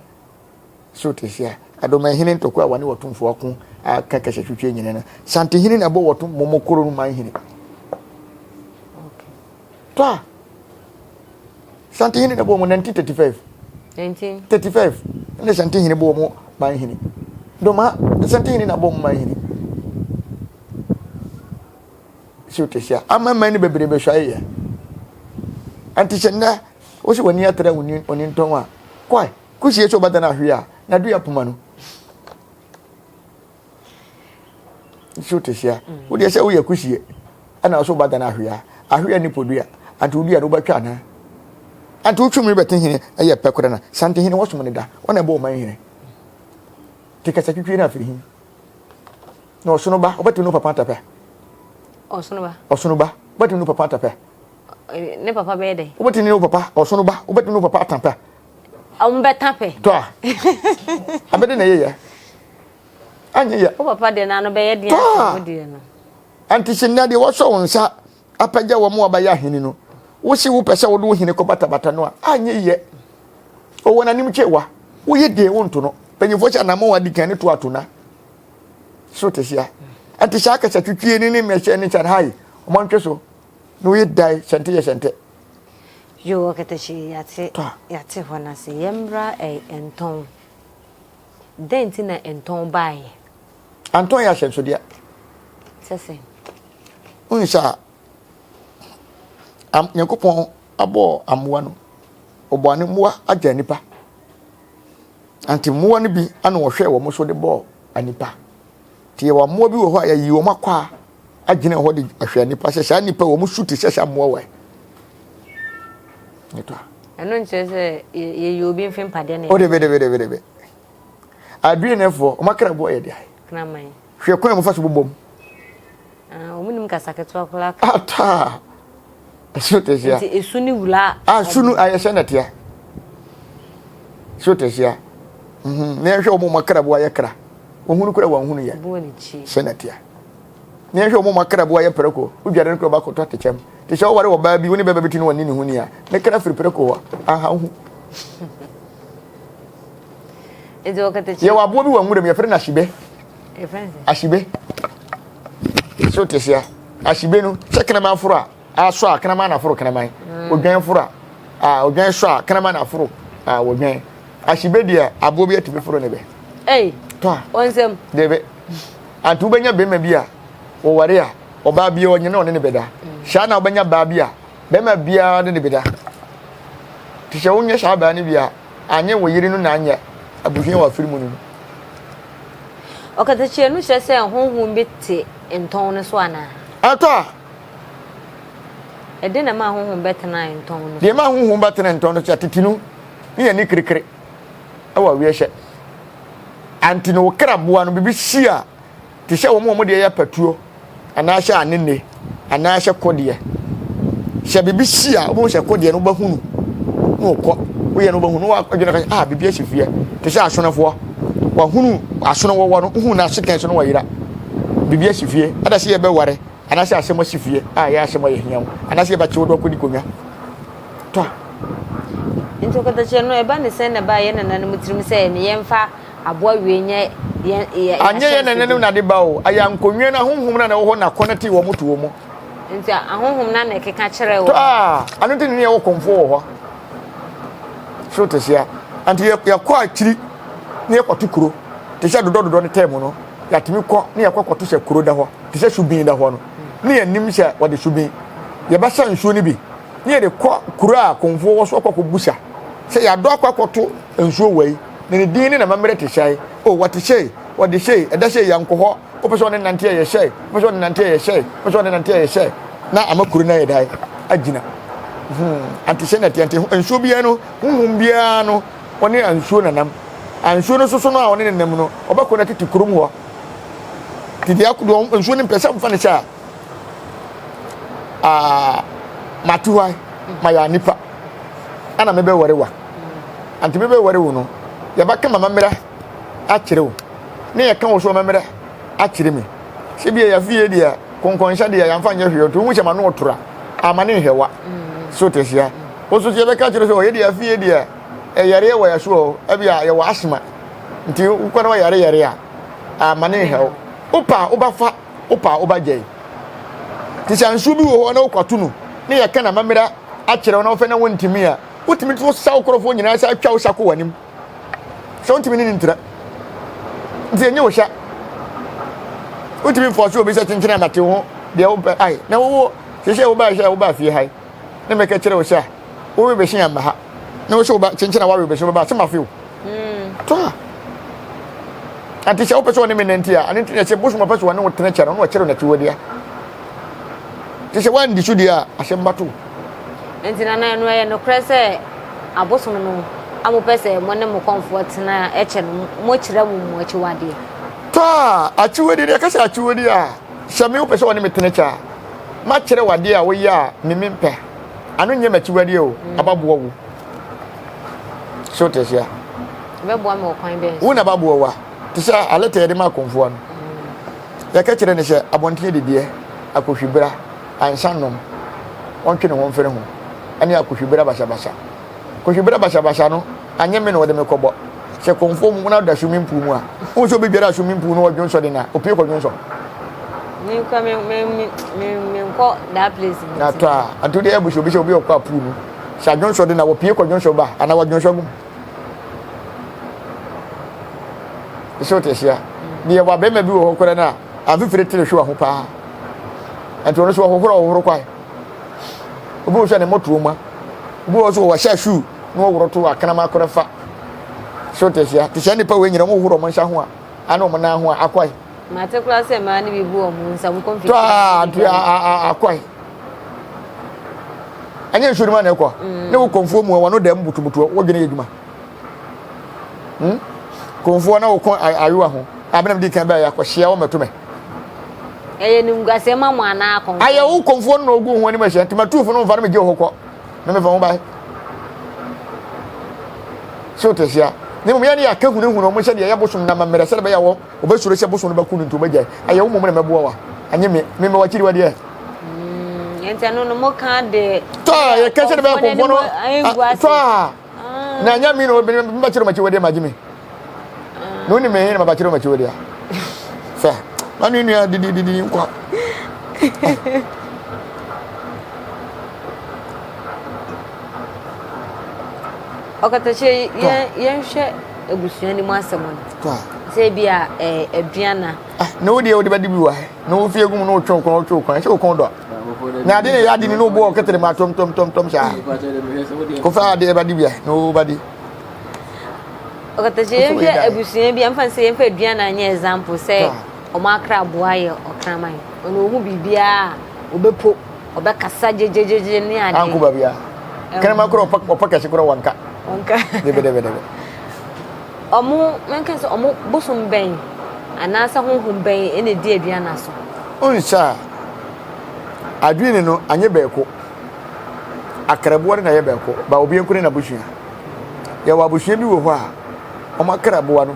So te sɛ Adomahene ntɔkwa a wɔne Wɔtomfoɔ ako a ka kasa twitwi nyina no, Santehene na ɛbɔ Wɔtom Momokoro no man hene. Tɔ a, Santehene na ɛbɔ wɔn 1935. 35 ɛna Santehene bɔ wɔn man hene. Doma, Santehene na ɛbɔ wɔn man hene. So te sɛ amanaman no bebree bɛsuae yɛ. Ante sɛ nnɛ, wo sɛ w'ani atra wo ni ntɔn a, kɔe. Kusie sɛ ɔbɛdan ahwe a, na dua poma no. So te sia. Wo deɛ sɛ woyɛ kusie, ɛna wo sɛ wobɛdan ahwe a, ahwe a ne podua, ante wo dua no wobɛtwa anaa? Ante wotwe mu bɛte hene ɛyɛ pɛ korɛ na, sante hene wɔsom ne da, wɔna ɛbɔ ɔman hene. Te kasa twitwi no afiri hin. Na ɔsono ba, wobɛtumi ne wo papa atapɛ? Ɔsono ba. Ɔsono ba, wobɛtumi ne wo papa atapɛ? Ne papa bɛyɛ dɛ? Wobɛtumi ne wo papa, ɔsono ba, wobɛtumi ne wo papa atapɛ? Ɔmo bɛta pɛ. Tɔ a. Abɛde na ɛyɛ yɛ. Anyɛ yɛ. Wo papa deɛ n'ano bɛyɛ deɛ asɛ wo deɛ no. Anti sɛ nnɛ deɛ wɔsɔ wo nsa apagya wɔn a wɔbɛyɛ ahene no, wosi wopɛ sɛ wode wo hene kɔ batabata no a, anyɛ yɛ. Ɔwɔ n'anim kyɛ wa. Woyɛ deɛ wonto no. Mpanyinfoɔ sɛ anamɔ adi kan ne to ato na. So te sia. Anti saa kasa twitwie ne ne mmɛhyɛ ne nsa hai. Ɔmo antwe so. Na woyɛ dae sɛnte yɛ sɛnte. Yoo ɔkɛtɛkye yɛate yɛate hɔ no ase yɛmmra ɛ ntɔn dɛn nti na ntɔn baeɛ? Antɔn yɛ ahyɛnsodeɛ. Sɛ sɛn? Wohu sɛ a Nyankopɔn abɔɔ amoa no ɔbɔɔ ne mmoa agya nipa anti mmoa no bi ana ɔhwɛɛ wɔn so de bɔɔ nipa nti yɛwɔ mmoa bi wɔ hɔ a yɛyi wɔn akwaa. agyina hɔ de ahwɛ nnipa sɛ saa nnipa wɔn su te sɛ saa mmoa wɔ ɛ. Ɛno nkyerɛ sɛ yɛyɛ obi mfe mpadeɛ na O debe debe debe debe. Aduanefoɔ wɔn akra boɔ yɛ de ayɛ. Kraman. Hwɛ kwan a wɔfa so bobom. Ah, wɔn nim kasa ketewa koraa. Ataa. So te sia. Nti esu ne wura. Ah, su no ayɛ sɛ nɛteɛ. So te sia. Mhm. Na yɛhwɛ wɔn wɔn akra boɔ ayɛ kra. Wɔn hunu kura wɔn hunu yɛ. Sɛ nɛteɛ. Na yɛhwɛ wɔn wɔn akra boɔ ayɛ prɛko. Wodware no kura ɔba akɔtɔ atekyɛm. Te sɛ ɔware ɔbaa bi, wo ne bɛba bi ti no wɔn ne ne ho ni a. Ne kra firi prɛko hɔ. Aha ho. Yɛwɔ aboa bi wɔ nwura mu yɛfrɛ no ahyibe. Ahyibe. So te seɛ. Ahyibe no sɛ kraman foro a asɔ a kraman na aforo kraman. Mm. Odwan foro a a odwan sɔ a kraman na aforo a odwan. Ahyibe deɛ aboa bi atumi foro ne bɛ. Ei. Tɔ a. Ɔnsɛm. Debe. Anti wobɛnya bɛrima bi a wɔware a ɔbaa bi a ɔnyɛ na ɔne ne bɛda. Mm. Saa na wobɛnya baa bi a bɛrima biara ne ne bɛda. Te sɛ wonyɛ saa baa no bi a anyɛ wo yere no na anyɛ abusua wɔ afiri mu no no. Ɔkatakyie no kyerɛ sɛ honhom bi te ntɔn no so anaa? Ɛtɔ a. Ɛde na ɛma honhom bɛtena ntɔn no so. Deɛ ɛma honhom bɛtena ntɔn no so tete no ne yɛn ani kirikiri ɛwɔ awiɛhyɛ. Anti no wo kra boa no biribi si a te sɛ wɔn a wɔn deɛ yɛ patuo anaasɛ anene anaasɛ kɔdeɛ. Sɛ biribi si a, wobɛhu sɛ kɔdeɛ no wobɛhunu na ɔkɔ. Woyɛ no wobɛhunu na wadwene ka sɛ ah biribi asi fie. Te sɛ asonofoɔ, wahunu asono wɔwɔ no, wohu no asekɛn so na wayera. Biribi asi fie. Ɛda sɛ yɛbɛware anaasɛ asɛm asi fie a ɛyɛ asɛm a yɛhia wo anaasɛ yɛbɛkye wo de wakɔdi konwa. Tɔ. Nti ɔkatakyie no ɛba ne sɛn na ɛbaa yɛn nananom tirim sɛ ne yɛmfa Aboa wie nyɛ yɛn yɛ Anyɛ yɛn nananom na ade ba o, ayɛ ankɔnwia no ahonhom no a na ɛwɔ hɔ na kɔnɛtee wɔn to wɔn. Nti ahonhom no na ɛkeka kyerɛɛ wɔn. Tɔ a, ano nti na ne yɛwɔ kɔmfoɔ wɔ hɔ. So te sea. Nti yɛ yɛkɔ akyiri na yɛkɔto kuro. Te sɛ dodɔ dodɔ no tɛm no, yɛatumi kɔ na yɛkɔ kɔto sɛ kuro da hɔ. Te sɛ subin da hɔ no. Ne yɛnim sɛ wɔde subin. Yɛbɛsa nsuo no bi na yɛde kɔ kuro a kɔmfoɔ wɔ so akɔ akɔbusa sɛ yɛadɔ akɔ akɔto nsuo wei. Na ne din ne n'amammerɛ te sɛn? O, wɔte sei, wɔde sei, ɛda sei, yɛnkɔ hɔ. Wopɛ sɛ ɔne nante a, yɛ sɛe. Wopɛ sɛ ɔne nante a, yɛ sɛe. Wopɛ sɛ ɔne nante a, yɛ sɛe. Na ama kuro no ayɛ dɛn? Agyina. Hmm, ante sɛ na ɛteɛ. Nti nsuo biara no, honhom biara no, ɔne nsuo nanam. Nsuo no soso no a ɔne ne nam no, ɔbɛkɔ no tete kurom hɔ. Nti deɛ nsuo no mpɛ sɛ mfa ne sɛ a, ah, mate hɔ a, mayɛ nipa. Ɛna mebɛware wa. Ante mebɛware wo no, yɛbɛka m'amammerɛ akyerɛ wo, ne yɛka wo so amammerɛ akyerɛ me. Sɛ bia yɛafie deɛ, kɔnkɔnsa deɛ yɛamfa nyɛ hwee, nti wohu sɛ m'ano ɔtora, ama ne nhwɛwa. So te seɛ. Wo nso sɛ yɛbɛka kyerɛ sɛ ɔyɛ deɛ afie deɛ, ɛyareɛ wɔ yɛ so o, ebia yɛwɔ asma, nti wokɔ na wɔyare yare a, ama ne nhwɛ wo. Wopɛ a wobɛfa, wopɛ a wobɛgyae. Te sɛ nsuo bi wɔ hɔ na wokɔto no, ne yɛka n'amammerɛ akyerɛ wo na wofɛ na wontumi a, wotumi to sa wo nkurɔfoɔ nyinaa sɛ atwa wo sa kɔ w'anim sɛ wontumi ne ne ntira nti ɛnyɛ wo hyɛ wotumi mfɔ so obi sɛ kyenkyene amate wo ho deɛ wopɛ ai na wowo sɛ sɛ wobaa sɛ wobaa fie ha na mɛka kyerɛ wo sɛ wowe bɛhye amma ha na wo sɛ woba kyenkyene a woawe bɛhye wobɛba sɛ mafe wo to a ante sɛ wopɛ sɛ ɔne me nante a ɛno nti na sɛ bosom ɔpɛ sɛ ɔne wo tena kyɛ no na ɔkyerɛ n'akyiwadeɛ Te sɛ woandi so deɛ a, asɛm bɛto wo. Enti nana ɛno ɛyɛ nokorɛ sɛ abosom no a mopɛ sɛ mo ne mo kɔmfoɔ tena kyɛ no mokyerɛ mo mo akyiwadeɛ? Taa, akyiwadeɛ deɛ yɛka sɛ akyiwadeɛ a, sɛ me wopɛ sɛ wɔne me tena kyɛ a, makyerɛ wo adeɛ a woyɛ a me mempɛ. Ano nyɛ m'akyiwadeɛ o, ababoa wo. So wote aseɛ? Ɛbɛboa me wɔ kwan bɛn so? Wo na ɛbɛboa wo a, te sɛ alɛta yɛde ma akɔmfoɔ no. Yɛka kyerɛ no sɛ abɔnten adidiɛ, akohwibra, ansa nom, ɔntwe ne ho mfiri ho, ɛne akohwibra basabasa. Kohwibra basabasa no, anyɛ me na wɔde me kɔbɔ. Sɛ kɔmfoɔ mu na ɔda swimming pool mu a, wohu sɛ obi dware a swimming pool no ɔdwonsɔ de na opie kɔdwonsɔ. Me nkɔ me me me me me nkɔ that place. Na tɔ a, anto deɛ ɛbu sɛ obi sɛ obi ɔkɔ a pool no, sɛ adwonsɔ de na wɔpie kɔdwonsɔ ba anaa wɔdwonsɔ gum. Sɛ wote aseɛ deɛ wɔ abɛɛma bi wɔ hɔ koraa no a amfifire tere hwe ho paa nti ɔno so ɔhohoro ɔhohoro kwae obi wɔ sɛ ne mmɔtoɔ mu a obi wɔ so wɔhyɛ shoe na wɔworɔ to akrama korɛ fa sɛ wote aseɛ te sɛ nnipa wei nyina wɔhohoro wɔn nsa ho a ana wɔn nan ho a akwae. Mate koraa sɛ mmaa no bi bu wɔn nsa wɔn kɔ mfikyire. Tɔ a nti akɔe. Ɛnyɛ nsuo no mu na ɛkɔ. Mm. Ne wo kɔnfuo mu a wɔn dɛm butubutu wɔdwene yɛ adwuma. Hmm? Kɔnfuo na wokɔ ayowa ho. Abenam di kan bɛyɛ akɔhyia wɔn mɛto mɛ. Ɛyɛ nimguaseɛ ma mo anaa kɔnfuo? Ayɛ wo kɔnfuo no na ogu ho anim ahyia nti matuufo no mfa no megye wo hɔ kɔ. Na mefa ho bae. So te hyia. Ne mmom yɛne yɛaka hunahuna wɔn sɛdeɛ ɛyɛ bosom no amammerɛ sɛdeɛ ɛbɛyɛ a wɔn wɔbɛsuro sɛ bosom no bɛko no nti wɔbɛgyae. Ɛyɛ wo mmom na mɛboa wa, ɛnyɛ me. Me mewɔ akyiri wa deɛ. Mm, nti ɛno no moka de. Tɔ a yɛka sɛdeɛ ɛbɛyɛ kɔmfoɔ no tɔ a na ɛnyɛ me na mebɛkyerɛ wɔn akyi wɔ deɛ magye me. Na wonim me he na mabɛkyerɛ wɔn akyi wɔ deɛ. Fɛ, ma ne nua didi didi nkwa. Ɔkatakyie yɛn yɛnhwɛ abusua no mu asɛm no. Sɛ ebi a ɛɛ aduana. Ah, na wo deɛ wode bɛde bi wɔ ha na wo fie gu mu na wotwe wo kɔn wotwe wo kɔn ɛsɛ wo kɔn dɔ na ade na ɛyɛ ade ni na wobɔ ɔkɛtɛrɛ mu atɔm tɔm tɔm tɔm saa kofa ade ɛbɛde bi a na wobɛde. Ɔkatakyie yɛnhwɛ abusua bi a mfa sɛ yɛmfa aduana nyɛ example sɛ wɔn akra aboa yɛ ɔkraman ɔno ohu biribiara a ɔbɛpo. Ɔbɛkasa gyegyegyegye ne ade. Anko baabi a. Kɛnɛma kora ɔpɛ ɔpɛ kɛse kora wɔnka. Wɔnka. Debe debe debe. Ɔmo menka sɛ ɔmo bosom bɛn anaasɛ honhom bɛn ɛna edi aduana so. Nsa adwene no anyɛ bɛɛko. Akraboa no na ɛyɛ bɛɛko ba obi nko ne n'abusua. Yɛwɔ abusua bi wɔ hɔ a wɔn akraboa no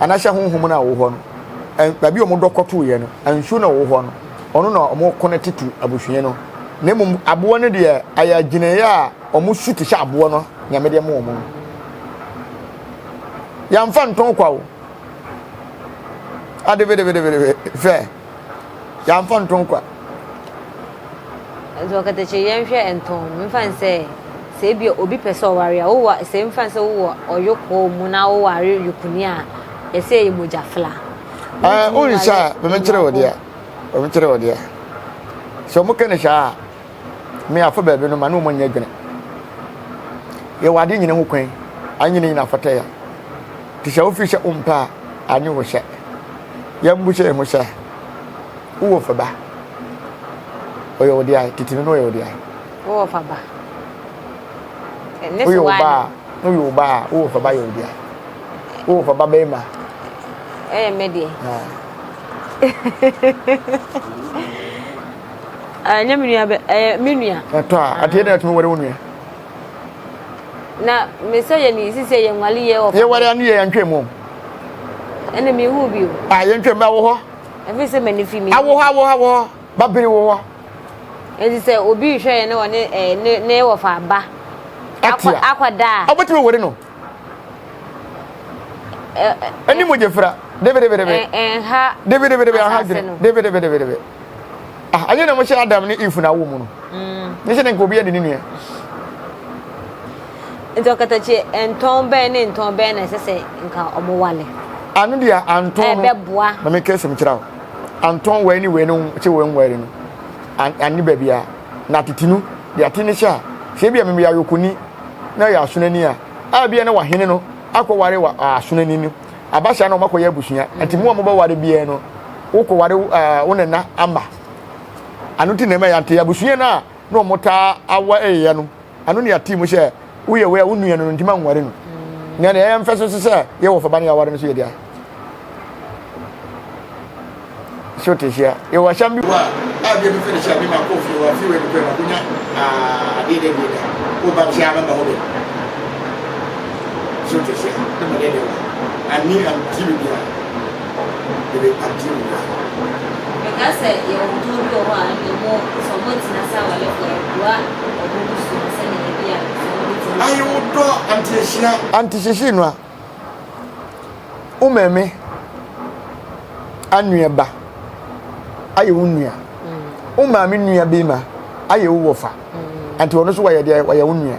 anaasɛ honhom no a wɔwɔ hɔ no baabi a wɔn dɔ kɔtoeɛ no nsuo na wɔwɔ hɔ no. Ɔno na wɔn kɔnɛte to abusua no. Na mmom aboa no deɛ ayɛ agyinaeɛ a wɔn su te sɛ aboa no nyame deɛ ma wɔn no. Yɛmfa ntɔn kwa o. Ade bedebedebede fɛ. Yɛmfa ntɔn kwa. Nti ɔkatakyie yɛnhwɛ ntɔn no mfa nsɛ sɛ ebi obi pɛ sɛ ɔware a wowɔ sɛ mfa nsɛ wowɔ ɔyokɔ mu na woware yokuni a yɛsɛ ɛyɛ mogya fla. Ɛɛ wonhyɛ a mɛmɛkyerɛ wɔ deɛ. Wɔn kyerɛ wɔ deɛ. Sɛ wɔn kɛ ne saa a, me afa baabi no ma ne wɔn nyɛ dwene. Yɛ wɔ ade nyina ho kwan, anye ne nyina afata ya. Te sɛ wofiri sɛ wompɛ a, anye wo hyɛ. Yɛmbu sɛ yɛn ho sɛ wowɔ fa ba. Ɔyɛ wo deɛ, tete no na ɔyɛ wo deɛ. Wowɔ fa ba. Woyɛ wo ba a, woyɛ wo ba a, wowɔ fa ba yɛ wo deɛ. Wowɔ fa ba bɛrima. Ɛyɛ me deɛ. Ɛnyɛ me nua bɛ ɛyɛ me nua. Ɛtɔ a adeɛ na ɛtumi ware wo nua. Na me sɛ yɛ ne sisi yɛ nwale yɛ wɔ. Yɛ ware ano yɛ yɛn twɛ mu. Ɛna mi hu bi o. A yɛn twɛ mu awɔ hɔ. Ɛfi sɛ mɛ ne fi mi. Awɔ hɔ awɔ hɔ awɔ hɔ babiri wɔ hɔ. Eti sɛ obi hwɛ yɛ ne wɔ ne ɛɛ ne ne wɔ fa ba. Atia. Akɔ da. Ɔbɛtumi ware no. ɛne mogya fira debedebedebe debedebedebe aha dwene debedebedebe ah ɛnyɛ na mo hyɛ adam ne eve na awo mu no mm. ne hyɛ ne nka obi adi ne nua nti ɔkatakye ntɔn bɛn ne ntɔn bɛn na ɛsɛ sɛ nka ɔmo wale ano deɛ antɔn no ɛbɛboa na meka asɛm kyerɛ wo antɔn wei ne wei no sɛ wei nware no anne baabi a na atete no deɛ ate ne hyɛ a sɛ ebi a memeyɛ ayɔkɔni na yɛ asonani a a bia na wahene no akɔware wɔ asonani no aba saa na wɔakɔyɛ abusua nti mo a mobɛware biara no wokɔware wo nana ama ano nti na ɛma yɛante abusua no a na wɔtaa awa ɛyɛ no ano ne yɛate mu sɛ woyɛ wei a wo nua no no nti ma nware no na deɛ ɛyɛ mfɛ so sɛ yɛwɔ faba no yɛaware no so yɛ deɛ So te hyia. Yɛwɔ ahyɛn bi wɔ a, a bi a mefɛ no hyɛ me ma kɔ fie wɔ afie wɔ mekɔ ma konya adeɛ dɛ deɛ da. Wo ba hyɛ ama ma hɔ bɛ. So te hyia. Ne ma deɛ deɛ wɔ. Ani anti bi bia. Bebe anti bi bia. Meka sɛ yɛwɔ ntɔn bi wɔ hɔ a ɛnna mo sɛ ɔmo tena sɛ awarefo ɛboa ɔmo busua sɛnea ebi a sɛ ɔmo betumi. Ayi wo dɔ anti ahyia. Anti hyehye no a. Wo maame anua ba ayɛ wo nua. Wo maame nua bema ayɛ wo wɔfa. Nti ɔno nso wayɛ deɛ wayɛ wo nua.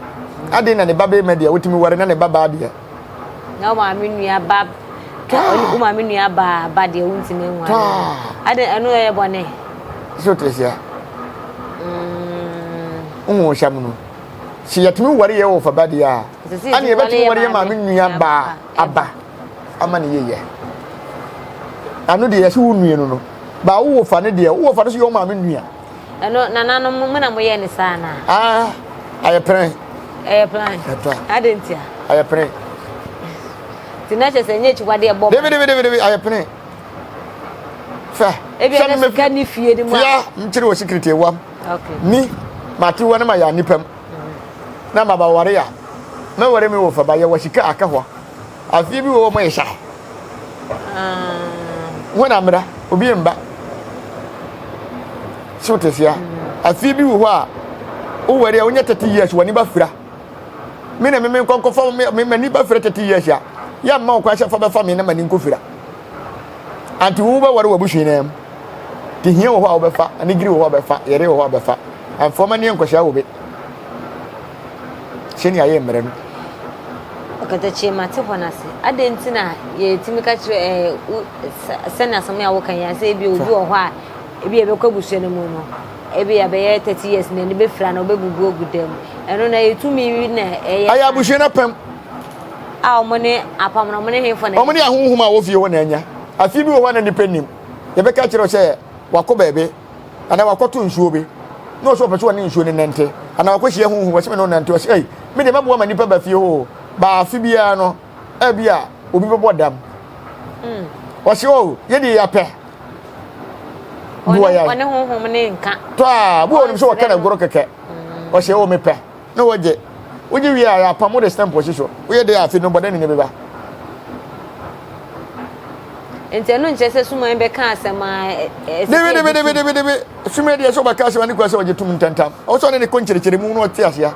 Adeɛ na ne ba bema deɛ wotumi ware na ne ba baa deɛ. Na wo maame nua ba wo maame nua baa ba deɛ wontumi nware. Ade ɛno ɛyɛ bɔne. So te sia. Wohu hyɛ mu no. Sɛ yɛtumi ware yɛ wɔfa ba deɛ a, ɛne yɛbɛtumi ware yɛ maame nua baa aba ama ne yeyɛ. Ano deɛ yɛse wo nua no no. Ba wo wofa no deɛ, wo wofa no so yɛ wo maame nua. Ɛno nananom mo na moyɛ ne saa anaa? Ah, ayɛ pene. Ɛyɛ plan. Ɛyɛ plan. Adɛn ntia? Ayɛ pene. Nti na kyerɛ sɛ ɛnyɛ akyiwadeɛ bɔ. Debi debi debi debi ayɛ pene. Fɛ. Ebi ɛna sika ni fie ni mu a. Fia nkyere wɔ secret ewam. Okay. Mi mate wɔ ne ma yɛ anipam. Na ma ba ware a. Mɛ ware mi wɔ fa ba yɛ wɔ sika aka hɔ. Afie bi wɔ hɔ mo yɛ hyɛ. Wɔn na mmra obi mba. So te sia. Afie bi wɔ hɔ a woware a wonya 30 years w'ani ba fira. Me na me me nkɔnkɔfa me m'ani ba fira 30 years a yɛ mma wo kwan sɛ fa bɛfa me na m'ani nkɔ fira. Anti wo bɛware w'abusua no mu. Te hia wɔ hɔ a wobɛfa, anigiri wɔ hɔ a wobɛfa, yɛre wɔ hɔ a wobɛfa. Amfa m'ani ankɔhyia wo be. Sɛnea ayɛ mmerɛ no. Ɔkatakyie mate hɔ no ase. Adɛn nti na yɛtumi ka kyerɛ ɛɛ wo sɛnea asɛm yi a woka yi asɛ ebi obi wɔ hɔ a ebi yɛbɛkɔ abusua no mu no ebi yɛbɛyɛ 30 years na ani bɛfira na ɔbɛbubu agu dan mu. Ɛno na yɛtumi na ɛyɛ. Ɛyɛ abusua no apam. A wɔn ne apam na wɔn ne henfo na. Wɔn ne ahonhom a wɔfie hɔ na anya. Afie bi wɔ hɔ a na nipa nim. Yɛbɛka kyerɛ sɛ wakɔ baabi. anaa wakɔto nsuo bi na ɔsɛ ɔpɛ sɛ ɔne nsuo no nante anaa wakɔhyia huhu wɔsɛ me ne ɔnante ɔsɛ ei me deɛ mɛboa ma nnipa ba fie hɔ baa afe biara no ebi a obi bɛbɔ dam mm. ɔsɛ o oh, yɛ deɛ yɛapɛ boa yɛ ɔne honhom ne nka tɔ a boa ɔnim sɛ wɔka na goro kɛkɛ mm. ɔsɛ o oh, mepɛ na wɔgye wogye wie a yɛapam wode stamp ɔsi so woyɛ deɛ afe no bɔdɛ ne ne bɛba Nti ɛno nkyerɛ sɛ suman bɛka asɛm a ɛsɛ sɛ Debi debi debi debi suman deɛ sɛ ɔbɛka asɛm a ne kura sɛ ɔgye tom ntɛntɛm. Ɔwɔ sɛ ɔne ne kɔ nkyerɛkyerɛ mu na ɔte aseɛ.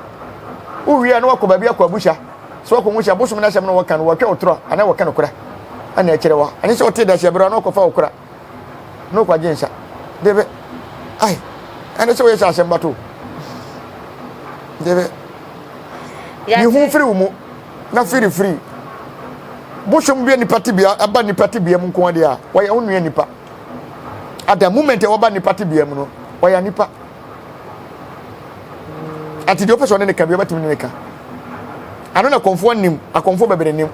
Wowie a na wakɔ baabi akɔ abusa. Sɛ wakɔ hu sɛ abosom no asɛm na wɔka no wɔtwa ɔtorɔ anaa wɔka nokorɛ ɛna ɛkyerɛ wa. Ɛne sɛ ɔte daseɛ berɛ a na ɔkɔfa ɔkora na ɔkɔ agye nsa. Debi ai ɛne sɛ woyɛ sɛ asɛm bato. Debi yi ho firi wo mu. na firifiri bosom bi nipa tebea ɛba nipa tebea mu nko adeɛ a wɔyɛ wo nua nipa at the moment a wɔba nipa tebea mu no wɔyɛ nipa ati deɛ ɔpɛ sɛ ɔne ne ka bi ɔbɛtumi ne ne ka ano na kɔnfoɔ nim akɔnfoɔ bebree nim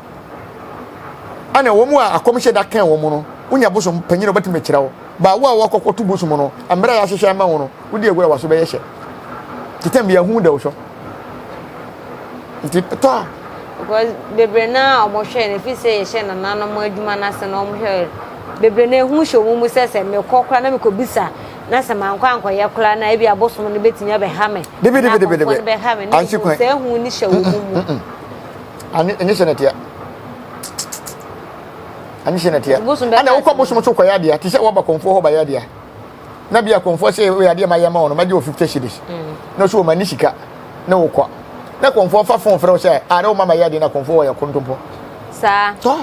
ɛna wɔn a akɔmhyɛ da kan wɔn no wonya bosom panyin a ɔbɛtumi akyerɛ wo ba wo a wɔkɔkɔto bosom no mmerɛ a yɛahyehyɛ ama wo no wodi agorɔ a waso bɛyɛ hyɛ tetɛm bi ahu da wo so Nti tɔ a. Because bebree naa a wɔhwɛ no efi sɛ yɛhyɛ nananom adwuma no ase na wɔhwɛ bebree na ehu hyɛ wɔn mu sɛ sɛ mekɔ koraa na mekɔbisa na sɛ mankɔ ankɔyɛ koraa na ebi abosom no betumi abɛha me. Debi debi debi debi. No bɛha me. Ansi kwan. Sɛ ehu ni hyɛ wɔn mu. Ani enye hyɛ nɛteɛ. Ani hyɛ nɛteɛ. Ana wokɔ bosom so kɔyɛ adeɛ te sɛ wɔba kɔnfoɔ hɔ bɛyɛ adeɛ. na bi akɔmfoɔ sɛ wei adeɛ ma yɛ ma wɔn no mɛgye wɔ 50 cedis mm. na ɔsɛ wɔn ani sika ne wokɔ na kɔmfoɔ fa fon frɛ wo sɛ a ne wo mama yɛ adeɛ na kɔmfoɔ wɔyɛ kontompɔ saa tɔ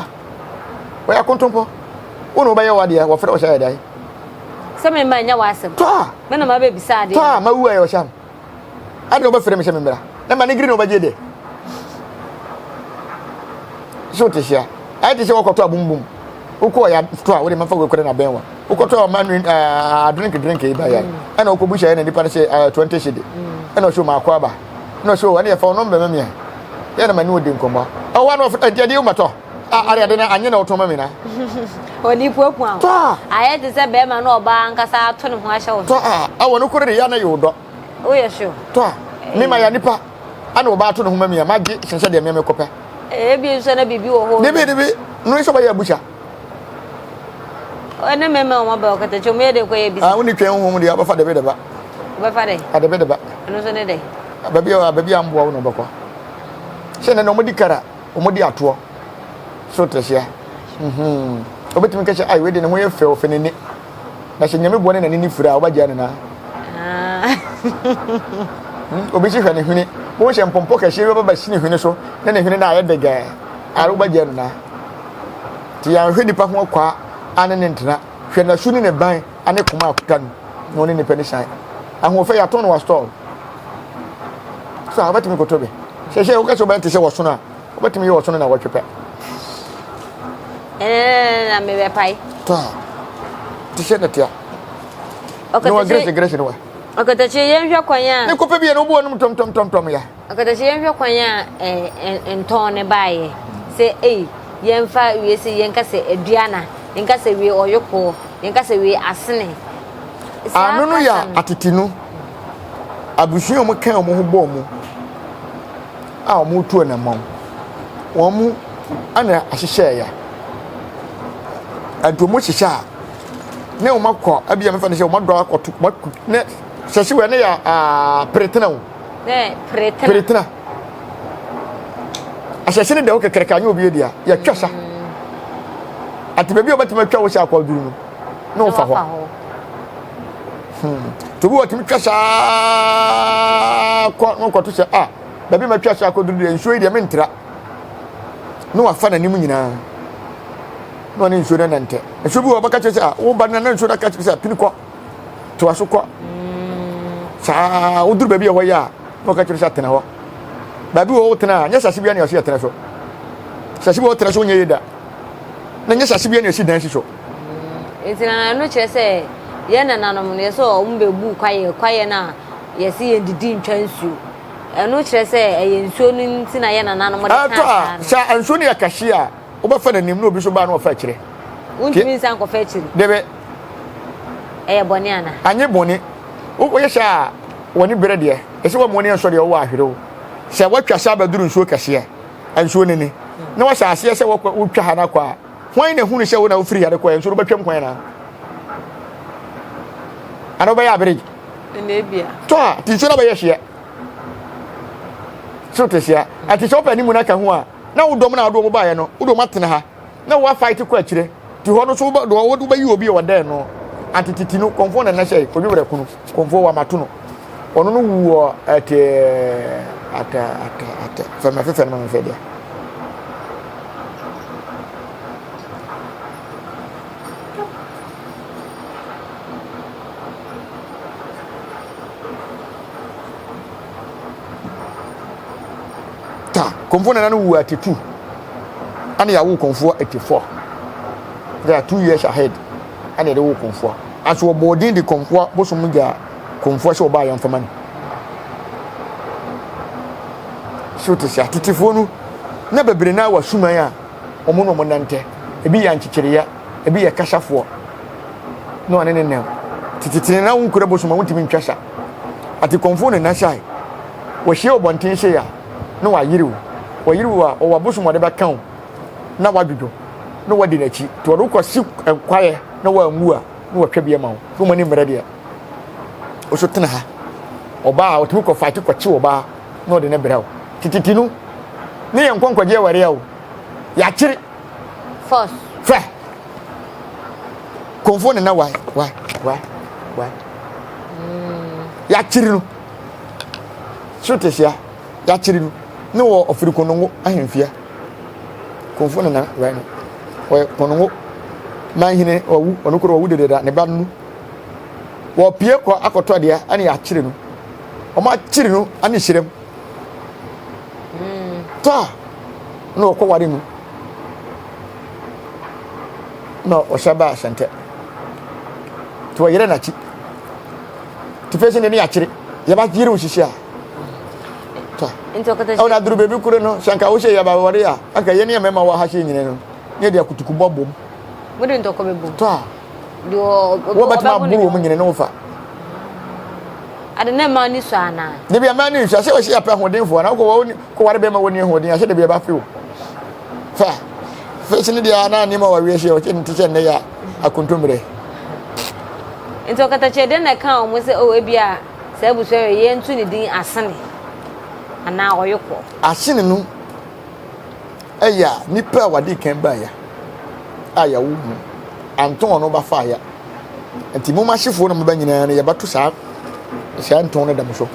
wɔyɛ kontompɔ wo na wobɛyɛ wɔ adeɛ wɔfrɛ wo sɛ yɛ dɛn sɛ me mma nyɛ w'asɛm tɔ me na mabɛbisa adeɛ tɔ mawu ayɛ ɔhyɛm Ade na wɔbɛfrɛ me sɛ memmra. Na ma ne giri na wɔbɛgye de. So wote hyia? Ayɛ te sɛ wɔkɔtɔ abumbum. Wokɔ ya to a wode mafa wekɔrɛ na bɛn wa. Wokɔtɔ ɔma nwi drink drink yi ba ya. Mm. Ɛna wokɔbu hyɛ na nipa no sɛ 20 cedi. Mm. Ɛna ɔsɛ ma akɔ aba. Ɛna ɔsɛ ɛna yɛfa ɔno mbɛma mi a. Yɛ na ma ne ɔdi nkɔmmɔ. Ɔwɔ na ɔfrɛ ɛdi ɛdi womatɔ. Are ade na anyɛ na ɔtɔn ma mi na. Ɔde puapua. Tɔ. Ayɛ te sɛ bɛrima na ɔbaa ankasa ato ne ho ahyɛ wo. Tɔ a awɔ no koro de ya na yɛ ɔdɔ. Woyɛ sure? Tɔ a, me ma ya nipa ana ɔbaa to ne ho ma mi a magye sen sɛ deɛ me mekɔpɛ. Ebi nso na biribi wɔ hɔ. Debi debi, no nso bɛyɛ abusa. Ɛne mɛmɛ wɔn abɛ ɔkatakyɛ wɔn yɛ de kɔ yɛ bisa. Ah, wone twɛn honhom deɛ wobɛfa debe deba. Wobɛfa dɛ? Adebe deba. Ɛno nso ne dɛ? Baabi a baabi a mboa wo na wobɛkɔ. Sɛ nɛ na wɔde kara, wɔde atoɔ. So te aseɛ. Mhm. Wobɛtumi kɛhyɛ ai wei de ne ho yɛ fɛ ɔfɛ n'ani. Na sɛ nyame boa ne n'ani ne fira a wobɛgyaa ne naa. Ah. Hmm, obi si hwɛ ne hwene. Wo hyɛ mpɔmpɔ kɛseɛ bi bɛba si ne hwene so na ne hwene no ayɛ dɛgɛɛ. Ara wobɛgyaa no naa. Nti yɛanhwɛ nipa ho akwaa ane ne ntena. Hwɛ n'asu ne ne ban ane koma akuta no na ɔne nipa ne san. Ahoɔfɛ yɛatɔn no wɔ store. So a wobɛtumi kɔtɔ bi. Sɛ sɛ wokɛ sɛ wobɛyɛ te sɛ wɔsono a wobɛtumi yɛ ɔsono na wɔtwe pɛ. Ɛnɛ na mebɛpae. Tɔ te sɛ nɛtea. Ne wa grace grace ne wa. Ɔkatakyie yɛnhwɛ kwan a. Ne kɔpɛ bi yɛ no wobu wɔnom tɔmtɔmtɔmtɔm ya. Ɔkatakyie yɛnhwɛ kwan a ɛɛ ntɔn ne baayɛ sɛ ei yɛnfa wie sɛ yɛnka sɛ aduana. Yɛnka sɛ wei ɔyokoɔ, yɛnka sɛ wei asene. Saa Ano no kasa yɛ no. atete no abusua a wɔka wɔn ho bɔɔ mu a wɔretu anamɔn. Wɔn mu ana ahyehyɛɛ ya. Nti wɔn hyehyɛ a ne wɔn akɔ ebi a mefa no sɛ wɔn adɔ akɔto wɔn aku ne hyɛhyɛ wɔ ne yɛ aa peretena o. Ne peretena. Peretena. Ahyɛhyɛ ne deɛ wo kɛkɛrɛkɛ anyɛ obi deɛ yɛtwa sa. Ati baabi a wɔbɛtumi atwa wo sɛ akɔduru no ne wofa hɔ. Hmm. Tobi wɔtumi twa saa kɔ ne wokɔto sɛ ah baabi ma twa saa akɔduru deɛ nsuo yi deɛ mentra. Ne wafa n'anim nyinaa. Na ɔne nsuo no nante. Nsuo bi wɔ wɔbɛka kyerɛ sɛ ah woba no na nsuo no aka kyerɛ sɛ pini kɔ. Toa so kɔ. Saa woduru baabi a ɛhɔ yɛ a na wɔka kyerɛ sɛ atena hɔ. Baabi wɔ wotena a nyɛ sase bi a na yɛso yɛtena so. Sase bi wɔ wotena so wonyɛ yie da. Na nyɛ sase bi a na yɛsi dan si so. Nti na ɛno kyerɛ sɛ yɛn nananom no yɛsɛ wɔn bɛbu kwaeɛ kwaeɛ no a yɛsi yɛn didi ntwa nsuo. Ɛno kyerɛ sɛ ɛyɛ nsuo no nti na yɛn nananom de kaa Ɛtɔ saa a no. sɛ nsuo no yɛ kɛseɛ a wobɛfa n'anim na obi nso baa na ɔfa akyire. Wontumi nsan nkɔfa akyire. Debe. Ɛyɛ bɔne ana? Anyɛ bɔne. Woyɛ sɛ a wɔne berɛ deɛ ɛsɛ wɔn wɔne nsɔ deɛ wɔwɔ ahwere wo. Sɛ woatwa sɛ abɛduru nsuo kɛseɛ nsuo no ni na wɔhyɛ aseɛ sɛ wɔkɔ wotwa ha no akɔ a hwan na ehunu sɛ wo na wofiri ha de kɔ nsuo no wobɛtwam kwan na ana wobɛyɛ aberegye tɔ a nti nsuo no abɛyɛ hyeɛ so te seɛ ɛte sɛ wopɛ anim no aka ho a na wo dɔm no a wode wɔn baeɛ no wode wɔn atena ha na woafight kɔ akyire nti hɔ no so wobɛyi obi a wɔdɛn no antetete no kɔmfoɔ na ɛnɛ hyɛ kɔdwe werɛ kono kɔmfoɔ wamato no ɔno no wu wɔ ɛte ata ata ata fɛmɛ fɛfɛ no ma mefɛ deɛ Ta, Komfoɔ nana no wu at 2 ɛna yɛawo Komfoɔ 84 they are 2 years ahead ɛna yɛde wo Komfoɔ aso wɔbɔɔ din de Komfoɔ bosom gya Komfoɔ sɛ ɔbaa yɛmfama no so te sɛ atetefoɔ no na bebree na wɔ suman a wɔn na wɔn nantɛ ebi yɛ ankyekyereya ebi yɛ kasafoɔ na ɔne ne nam tete na wonkura bosom a wontumi ntwa sa ate Komfoɔ nana sae Wɔhyia wɔ bɔnten sei a, na wayere wo. Wɔyere wo a, ɔwɔ abosom a ɔde bɛka wo na wadwodwo na wadi n'akyi. Nti ɔde wo kɔsi kwaeɛ na wanwu a, na watwa bi ama wo. Na wɔn ani mmerɛ deɛ, wo so tena ha. Ɔbaa a, ɔtumi kɔ fight kɔkye ɔbaa na ɔde ne brɛ wo. Tititi no, ne yɛn nkɔ nkɔgye awareɛ o. Yɛakyere. Force. Fɛ. Komfo ne na wae, wae, wae, wae. Yɛakyere no. So te hyia yɛakyere no ne wɔ ɔfiri konongo ahemfia konfo nana wɛn no ɔyɛ konongo manhene ɔwu ɔno koro ɔwu dededa ne ba no wɔpie kɔ akɔtɔ adeɛ ɛne yɛakyere no wɔn akyere no ɛne hyerɛm tɔ a na ɔkɔ ware mu na ɔhyɛ ba ahyɛntɛ nti wɔyerɛ n'akyi Ti fɛ sɛ ne akyere yɛba yere wo sisi a ta ɛwɔ na duru baabi koro no sɛ nka wo sɛ yɛba wɔre a anka yɛne yɛ mmarima wɔ ha sɛ nyina no ne yɛde akutuku bɔ bom mode ntɔkɔ bɛbom tɔ a wɔbɛtumi aboro wɔn nyina ne wo fa ade na mmaa ni sɔ anaa debi mmaa ni sɔ sɛ wɔsi apɛ ahoɔdenfoɔ na wokɔ wɔ kɔware bɛrima wɔ ni ahoɔden ahyɛ debi ɛba few fa fɛsi ne deɛ na nneɛma wɔ wiase ɔkyɛ ne ti sɛ nnɛ yɛ akontommire. Nti ɔkatakyie dɛn na ɛka wɔn sɛ oh ebia saa abusua wei yɛnto ne din Asene anaa Ɔyokɔ? Asene no yɛ a nipa a wadi kan baeɛ a yɛwo mu anto ɔno ba faeɛ nti mo mahyefoɔ na moba nyinaa no yɛbɛto saa saa ntɔn no dam so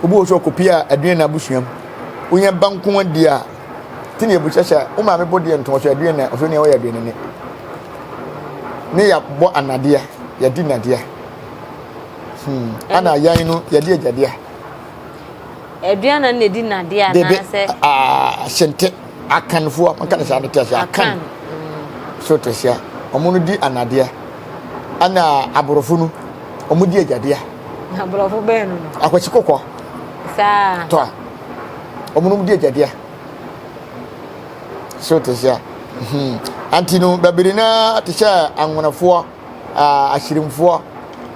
obi wɔ so ɔkɔpie a aduane na abusua mu wonya ba nko adi a ti na ebusa sɛ wo maame bɔ deɛ ntɔn so aduane na ɔso nea ɔyɛ aduane ne ne yɛabɔ anadeɛ yɛdi nadeɛ hmm ana yan no yɛde agyadeɛ aduane na ɛdi nadeɛ anaasɛ ahyɛnte akanfoɔ maka ne saa no te ase akan so te aseɛ wɔn no di anadeɛ ana aborɔfo no wɔn di agyadeɛ aborɔfo bɛn no no akwasi kɔkɔɔ saa tɔ a wɔn no di agyadeɛ so te aseɛ hmm. Anti no bɛbere no te sɛ anwonafoɔ, ahyirimfoɔ,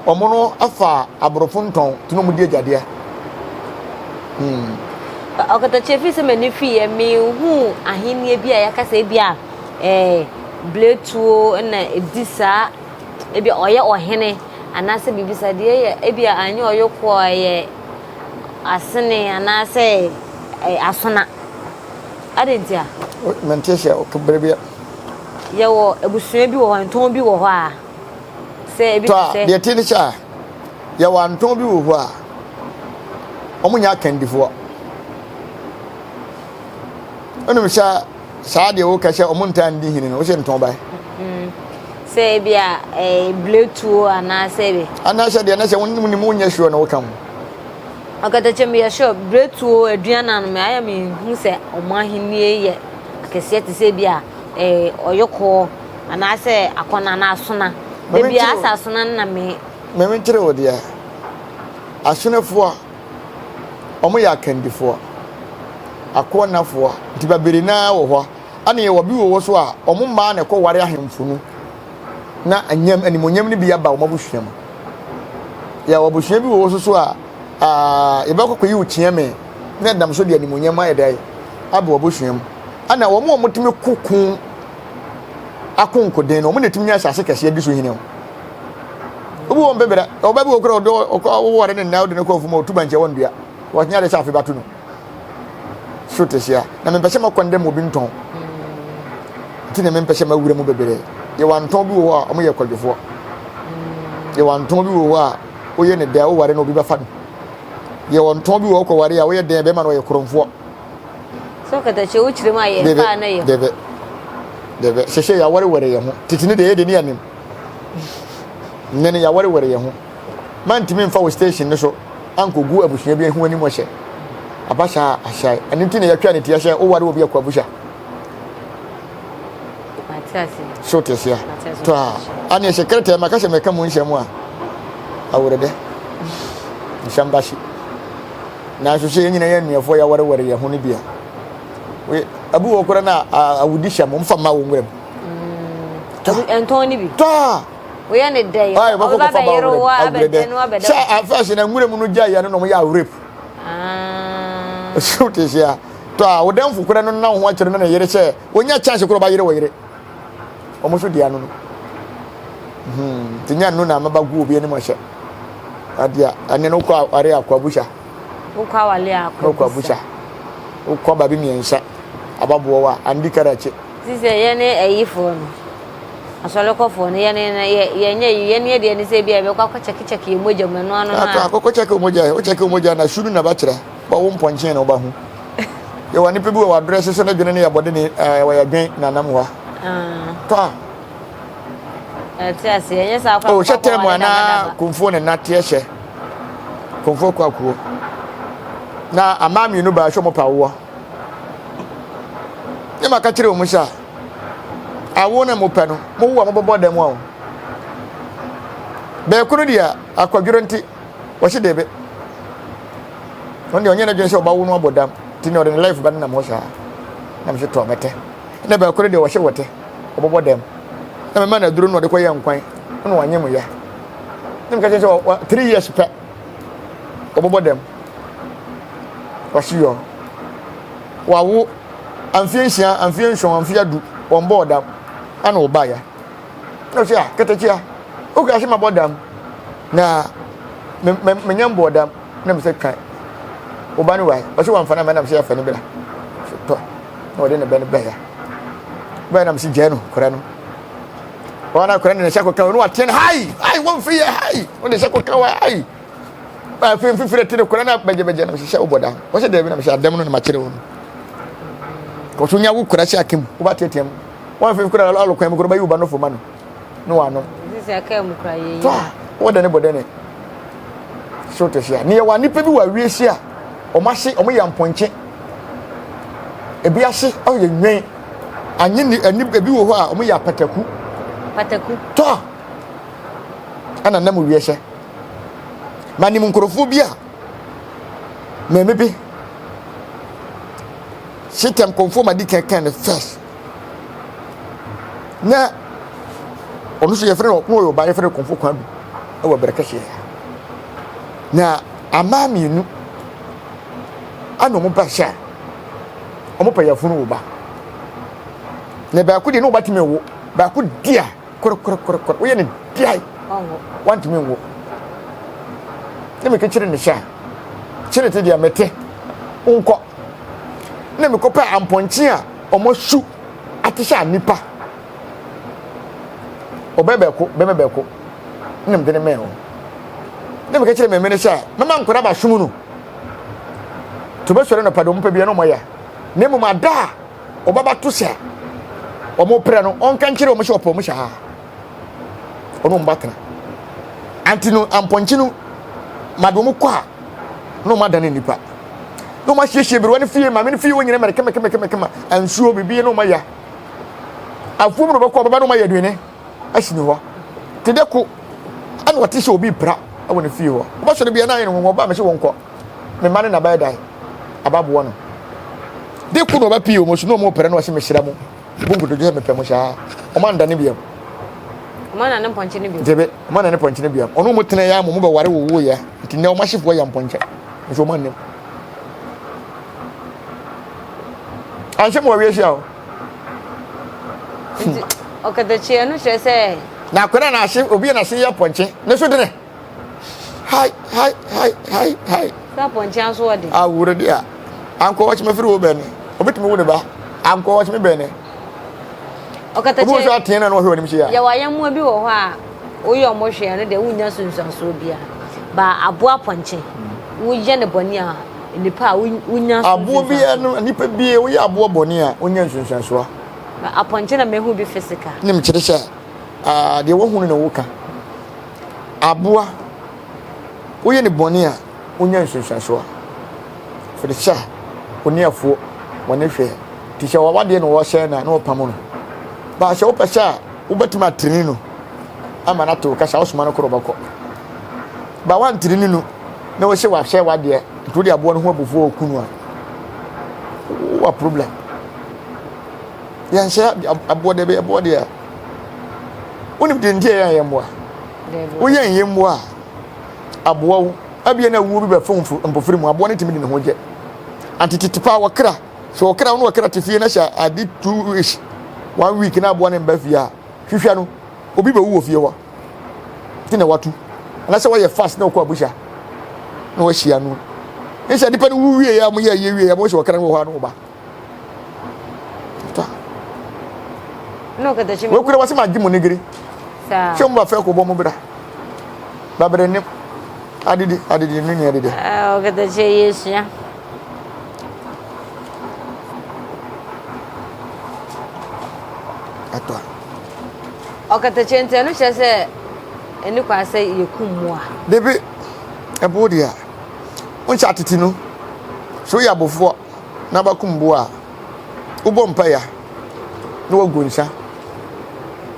wɔn no afa aborɔfo ntɔn nti na wɔn di agyadeɛ. Hmm. Ɔkatakyie firi sɛ m'ani fii yɛ menhuu ahennie bi a yɛaka sɛ ebi a ɛɛ biletuo na ɛdi saa ebi a ɔyɛ ɔhene anaasɛ biribi saa deɛ yɛ ebi a anyɛ ɔyokoɔ ɛyɛ asene anaasɛ ɛɛ asona adɛn nti a. Mente sɛ bere bi. Yɛwɔ abusua bi wɔ hɔ ntɔn bi wɔ hɔ a sɛ ebi te sɛ. Deɛ te ne sɛ yɛwɔ antɔn bi wɔ hɔ a wɔn nyɛ akandifoɔ. Ɛnum sɛ saa deɛ woka sɛ wɔn ntaa ndi hene no wosɛ ntɔn bae. Mm. Sɛ ebi a ɛɛ biletuo anaasɛ bi. Anaasɛ deɛ na sɛ wɔn nim wɔn nyɛ sure na woka ho. Ɔkatakyɛ meyɛ sure biletuo aduan na no ayɛ me hu sɛ wɔn ahennie yɛ akɛseɛ te sɛ ebi a ɛɛ ɔyɔkɔɔ anaasɛ akɔnɔ anaa asona. Dabi asɛ asona no na me. Mɛmi nkyerɛ wo deɛ asonafoɔ wɔn yɛ akandifoɔ akoɔnafoɔ nti babere naa wɔ hɔ ɛna yɛwɔ bi wɔ hɔ so a wɔn mmaa na ɛkɔ ware ahemfo no na anyam animonyam no bi aba wɔn abusua mu yɛwɔ abusua bi wɔ hɔ so so a aa yɛbɛkɔ kɔyi wo kyeame na ɛnam so de animonyam ayɛ dɛ aba wɔn abusua mu ɛna wɔn a wɔtumi koko akonkoden no wɔn na ɛtumi nya asase kɛseɛ di so hene o obi wɔ mpɛ ɔba bi wɔ kora ɔdɔ ɔkɔ wowɔre ne nna wode no kɔ afuma ɔtu bankyɛ wɔ ndua wɔnyɛ ade sɛ afe bato no so te hyia na mempɛ sɛ mɛkɔ ndɛ ma obi ntɔn nti na mempɛ sɛ mawura mu bebree yɛwɔ antɔn bi wɔ hɔ a wɔyɛ kwadwofoɔ yɛwɔ antɔn bi wɔ hɔ a woyɛ ne dɛ woware no obi bɛfa no yɛwɔ ntɔn bi wɔ hɔ kɔware a woyɛ dɛn bɛma no ɔyɛ korɔmfoɔ sɛ ɔkatakyie wo kyerɛ mu a yɛ faa na yɛ dɛbɛ dɛbɛ hyehyɛ yɛawareware yɛn ho tete ne deɛ yɛ de ne yɛnim Nnɛ no yɛawareware yɛn ho. Mantumi mfa wo station no so ankɔgu abusua bi ho anim ɔhyɛ. Aba saa a, ahyɛe. Ɛno nti na yɛatwa ne tia sɛ woware obi akɔ abusua. So te aseɛ? To a, ane ɛhyɛ kɛrɛtɛ maka sɛ mɛka mu nsɛm a, awerɛdɛ. Nsɛm ba hye. Nanso sɛ yɛn nyinaa yɛ anuafoɔ yɛawareware yɛn ho no bi a, abu wɔ koraa na awudi hyɛ mo mfa mma wo nwuram. Ɛntɔn ne bi. Tɔa. Woyɛ ne dɛ. Ayi bɔkɔ kɔfa ba awurɛ dɛ. Sɛ afɛs na nwura mu no gya yɛ no na wɔyɛ awurep. Ah. So te sia. Tɔa wo dɛmfo kora no na ho akyerɛ no ne yere sɛ wonya chance kora ɔba yere wɔ yere. Wɔn so di ano no. Hmm. Te nya no na maba gu obi anim ahyɛ. Adia ɛne no kɔ aware akɔ abusa. Wokɔ awale akɔ abusa. Wokɔ baabi mmiɛnsa ababoɔ wa andi karakye. Ti sɛ yɛne ayifoɔ no, asɔrekɔfoɔ no, yɛne no, yɛ, yɛnyɛ yi, yɛne yɛ deɛ ne sɛ ebia yɛbɛkɔ akɔ kyɛkekyɛke yɛn mogya mu, ɛno ano no a. Akɔkɔ kyɛke wo mogya, wo kyɛke wo mogya na su no na bɛkyerɛ, bɔ wo mpɔnkyen na woba hu. Yɛwɔ nipa bi wɔ wadrɛ so ne dwene ne yɛ bɔde ne ɛɛ wɔyɛ dwen na nam hɔ. Tɔ a. Ɛte ase, ɛnyɛ saa akɔ akɔ hyɛ tɛm anaa komfoɔ ne nateɛ hyɛ. Komfoɔ kɔ akuo. Na amaa mmienu baa hyɛ ɔmo pa awoɔ. Ne maka kyerɛ wɔn sɛ, awo na mopɛ no, mowo a mobɛbɔ dam a o. Bɛɛko no deɛ akwadworɔ nti, wɔhye debe. Ɔno deɛ ɔnyɛ n'adwene sɛ ɔbawo no abɔ dam, nti na ɔde ne life ba no nam hɔ saa. Na mehye tɔ mɛtɛ. Na bɛɛko no deɛ wɔhye wɔtɛ, ɔbɛbɔ dam. Na mema no aduro no ɔde kɔyɛ nkwan, na wanyɛ mu ya. Na meka kyerɛ sɛ 3 years pɛ, ɔbɛbɔ dam. Wɔhye yɔ. Wawo amfeɛ nsia, amfeɛ nson, amfeɛ adu, wɔn bɔɔ dam, ɛna ɔbaeɛ. Na ɔsɛ a, katakyia, wokura sɛ mabɔ dam, na me me menya mbɔɔ dam, na mesɛ twan. Wo ba no wae, ɔsɛ wɔmfa no ama, na mesɛ yɛfa no bra. Tɔ, na ɔde ne bɛ no bɛyɛ. Bɛyɛ na mesɛ gyae no, kora no. Wɔn akora no ne nsa kɔka, ɔno wateɛ no, hai, hai, wɔmfiri yɛ, hai, wɔde nsa kɔka wɔ, hai. Afei mfifire te ne kora na bɛgyɛbɛgyɛ na mehyehyɛ wo bɔda. Wɔhyɛ daabi na mehyɛ adam no na makyerɛ wo no. Kɔso nya wo kora hyɛ akem, wo ba teatea mu. Wɔn afei kora alo kwan mu kora bɛyi wo ba no fo ma no. Ne wano. Sisi aka mu kora yɛ yi. To a, wɔda ne bɔdɛ ne. So te hyɛ. Ne yɛ wɔ nipa bi wɔ awie si a, wɔn ase wɔn yɛ mpɔnkye. Ebi ase ɔyɛ nwen. Anye ne ani ebi wɔ hɔ a wɔn yɛ apataku. Pataku. To a, ɛna nam wie hyɛ. Manim nkurɔfoɔ bi a maame bi system kɔnfoɔ ma di kankan no first. Na ɔno nso yɛfrɛ no na ɔyɛ ɔbaa yɛfrɛ no kɔnfo kwan bi wɔ berɛ kɛseɛ na amaa mmienu ana wɔn ba hyɛ a wɔn pɛ yafunu wɔ ba na baako deɛ na ɔba tumi wo baako di a korɔkorɔkorɔ woyɛ ne deɛ wantumi nwo ne meka kyerɛ ne hyɛ a kyerɛ te deɛ mete nkɔ na mekɔpɛ ampɔnkye a wɔn asu ate sɛ nipa ɔbɛ bɛko bɛmɛ bɛko ne mede ne mɛn o ne meka kyerɛ mɛmɛ ne sɛ mɛma nkɔda ba som no to bɛsɔre nɔpa de ɔmo pɛ bia na ɔmo ayɛ na mmom ada a ɔbɛba to sɛ ɔmo prɛ no ɔnka nkyerɛ ɔmo sɛ ɔpɛ ɔmo hyɛ ha ɔno ɔmo ba tena anti no ampɔnkye no made ɔmo kɔ a na ɔmo adane nipa na ɔmo asiesie berewa no fie maame no fie wɔ nyina mɛrɛ kama kama kama kama nsuo biribi na ɔmo ayɛ afuom na ɔbɛkɔ ɔbɛba na ɔmo ayɛ aduane asi ne hɔ te dɛ ko ɛna ɔte sɛ obi pra ɛwɔ ne fie hɔ ɔbɛsɔre bia na ayɛ ne ho ɔba mɛsɛ wɔn kɔ me mma ne na bɛyɛ dan ababoɔ no de ko na ɔbɛpie wɔn so na ɔmo pɛrɛ na ɔsɛ mesrɛ mo bu nkotodwe sɛ mepɛ mo saa ɔmo andane biam ɔmo anane mpɔnkye no biam debe ɔmo anane mpɔnkye no biam ɔno ɔmo tena ya mo mo bɛware wo wo ya nti nnɛ ɔmo ahyefoɔ yɛ mpɔnkye nso ɔmo anam anhyɛ mo wɔwie hyia o nti ɔkatakyi ɛno kyerɛ sɛ na akwadaa na ahye obi na ahye yɛ pɔnkye ne so dene Hai hai hai hai hai. Sɛ apɔnkye aso ɔde. Awuro de a. Ankɔ wɔkye mefiri wo bɛne. Obetumi wo ne ba. Ankɔ wɔkye me bɛne. Ɔkatakyie. Obi wɔ so ateɛ na na ɔhwɛ w'anim hyia. Yɛwɔ ayɛmmoa bi wɔ hɔ a woyɛ ɔmo hwee ɛno deɛ wonnya sunsuansoɔ biara. Ba aboa apɔnkye woyɛ ne bɔne a nipa a wonya so Aboa bi no nipa bi woyɛ aboa bɔne a wonya nsunsuansoɔ. Apɔnkye na mehu bi physical. Ne mekyerɛ sɛ deɛ wohunu na woka. Aboa, woyɛ no bɔne a, wonya nsunsuansoɔ. Firi sɛ, wo ne afuo, wɔne hwɛ. Nti sɛ wawadeɛ na wɔsɛe no a, na wɔpamo no. Ba sɛ wopɛ sɛ a, wobɛtumi atrene no ama no ate wo kasa, wosoma no korɔ ɔbɛkɔ. Ba woantrene no na wɔsɛ wasɛe wadeɛ, nti wode aboa no ho abufuo ɔku no a, wowɔ problem. Yɛnhyɛ aboɔ deɛ bɛyɛ aboɔ deɛ. Wonim deɛ nti a yɛn yɛn mmoa? Woyɛ yɛn mmoa a, aboa wo. Ebia na awuo bi bɛfa wo mpofiri mu, aboa no tumi de ne ho gye. Antetete paa wɔkra, sɛ wɔkra wo ne wɔkra te fie na hyɛ ade 2 weeks, one week na aboa no mba fie a, hwehwɛ no, obi bɛwu wɔ fie hɔ. Nti na watu. Anaasɛ wɔyɛ fast na wɔkɔ abusa na wɔahyia no. Ne sɛ nipa no wu wie a wɔyɛ ayie wie a wɔsɛ wɔkra no wɔ hɔ a na wɔba. Wekura wase ma gye mo nigiri. Sɛ mo ba fɛ ko bɔ mo bra. Babere ne adidi adidi ne nua adidi. Ɔkatakyie yɛ sua. Atɔ. Ɔkatakyie nti ɛno kyerɛ sɛ ɛni kwan sɛ yɛkum mmoa. Debi ɛbo deɛ wonhyɛ atete no so yɛ abofoɔ. na bakum boa a, wobɔ mpae a, na wagu nsa.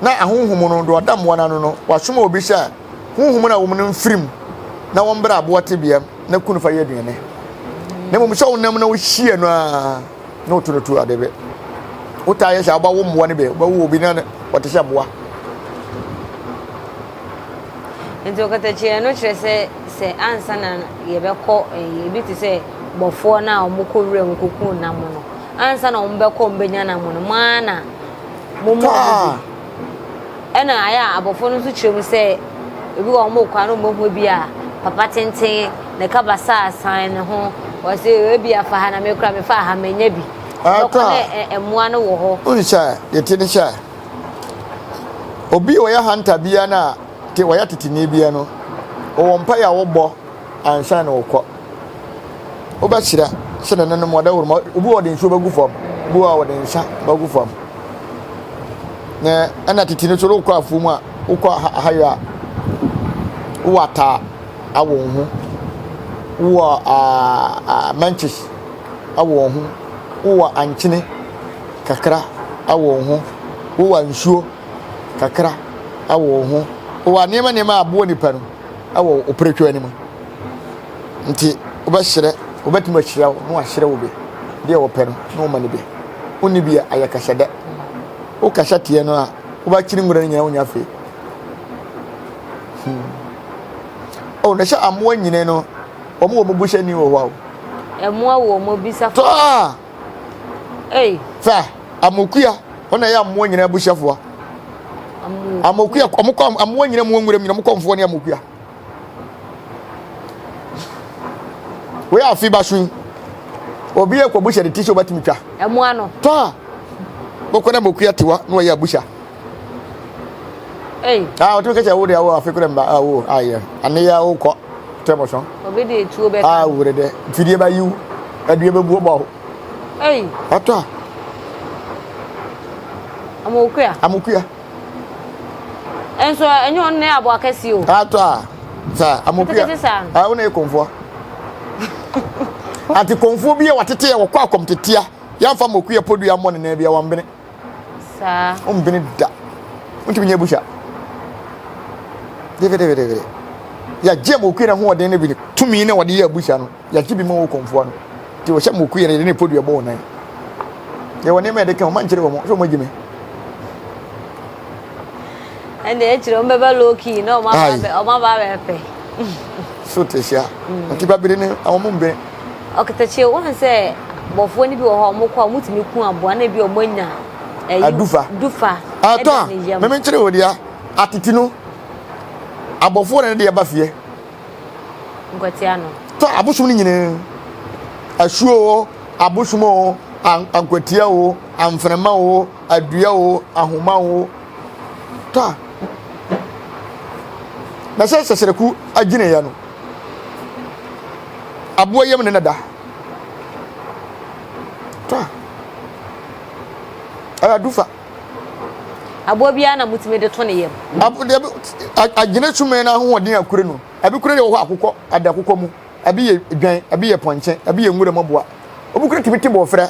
Na ahonhom no, deɛ ɔda mmoa no ano no, wasoma obi sɛ honhom no a wɔn no mfiri mu na wɔmmra aboa tebea mu na ku no fa yɛ aduane. Na mmom sɛ wonam na wohyia no a, na woto no tu ade bɛ. Wotaa yɛ sɛ wobɛwo mmoa no bɛ, wobɛwo obi na ɔte sɛ aboa. Nti ɔkatakyie no kyerɛ sɛ sɛ ansa na yɛbɛkɔ ɛyi ebi te sɛ bɔfoɔ no a wɔkɔ wuram kɔku nam no ansa na wɔbɛkɔ wɔbɛnya nam no mo ara na mo mu wɔn bi ɛna ayɛ a abɔfoɔ no nso kyerɛ mu sɛ ebi wɔ wɔn kɔ a na wɔbɛhu bi a papa tenten ne kaba saa san ne ho wɔsɛ ebi afa ha na mekura mefa ha menya bi wɔkɔ ne mmoa no wɔ hɔ. Wohu sɛ deɛ ti ne sɛ obi a ɔyɛ hunter biara no a te ɔyɛ teteni biara no ɔwɔ mpaeɛ a wɔbɔ ansa na ɔkɔ. Wobɛkyerɛ sɛ nananom wɔde woroma obi wɔ ɔde nsuo bɛgu fam obi wɔ ɔde nsa bɛgu fam na ɛna tete no so wokɔ afuo mu a wokɔ ahayɔ a wowɔ ataa awɔ wo ho wowɔ aa manches awɔ wo ho wowɔ ankyene kakra awɔ wo ho wowɔ nsuo kakra awɔ wo ho wowɔ nneɛma nneɛma a aboɔ nipa no awɔ wo piretwa anim. Nti wobɛhyerɛ, wobɛtumi ahyira wo na wahyerɛ wo bi. Deɛ wɔpɛ no na wɔma no bi. Wonni bi a ayɛ kasadɛ. Wokasa tie no a, Wobɛkyere nwura no nyinaa wonya afei. Hmm. Oh, na hyɛ amoa nyina no, wɔn wɔ mo buhyɛ ni wɔ hɔ a. Ɛmoa wɔ mo bisa. Tɔa. Ei. Fɛ, amokua, wɔn na ɛyɛ amoa nyinaa buhyɛfoɔ. Amokua, wɔn kɔ amoa nyinaa mu wɔ nwura mu nyinaa, wɔn kɔ mfoɔ ne amokua. Wei afi ba so yi, obi yɛ kɔ buhyɛ de ti sɛ obatumi twa. Ɛmoa no. Tɔa. Bɔkɔ na amokua tiwa na wɔyɛ abusha. Ei. Ah, otumi kɛkyɛ wo de awo afi kura mba awo ayɛ. Ane ya wo kɔ tɛmɔ sɔn. Obi de tuo bɛka. Ah, wure dɛ. Mfidie ba yiw. Adua bɛ buo bɔ. Ei. Atɔ a. Amokua. Amokua. Nso ɛnyɛ ɔno na yɛ aboa kɛse o. Atɔ a. Sa amokua. Ketekete saa. Ah, wo na yɛ kɔnfoɔ. Ati kɔnfoɔ bi a watete yɛ wɔkɔ akɔm tetea. Yɛmfa mokua podua mmɔ ne nan bi a wɔmbene. Saa. Wombene da. Wontumi nyɛ busha. Debe debe debe. Yɛagye mokua no ahoɔden no bi no tumi na wɔde yɛ abusha no. Yɛagye bi ma wɔ kɔnfoɔ no. Nti wɔhyɛ mokua no yɛde ne podua bɔ wɔn nan. Yɛwɔ nneɛma yɛde ka wɔn mankyerɛ wɔn sɛ wɔn agye me. Ɛnna akyire wɔn bɛba low key na wɔn aba abɛpɛ. So te hyia. Nti babiri ne wɔn mbene. Ɔkatakyie, wohu sɛ bɔfoɔ no bi wɔ hɔ a wɔkɔ a wɔtumi ku aboa na ebi a wɔanya ɛyi Adufa. dufa Atɔ ɛda a, ne yam. meme nkyerɛ wo deɛ, atete no, abɔfoɔ na ne deɛ ba fie. Nkwatia no. Tɔ abosom no nyinaa, asuo o, abosom o, ankwatia o, amframa o, adua o, ahoma o. Tɔ a, na sɛ sɛsɛrɛku agyinaeɛ no, Aboa yam ne na da. Tɔ a. Ɛyɛ adufa. Aboa biara na mutumi de to ne yam. Abo deɛ agyina sumɛn na ahoɔden akure no. Abi kure deɛ wɔ hɔ akokɔ ada akokɔ mu. Abi yɛ dwan, abi yɛ pɔnkye, abi yɛ nwura mu aboa. Obi kure tumi te bɔɔfrɛ.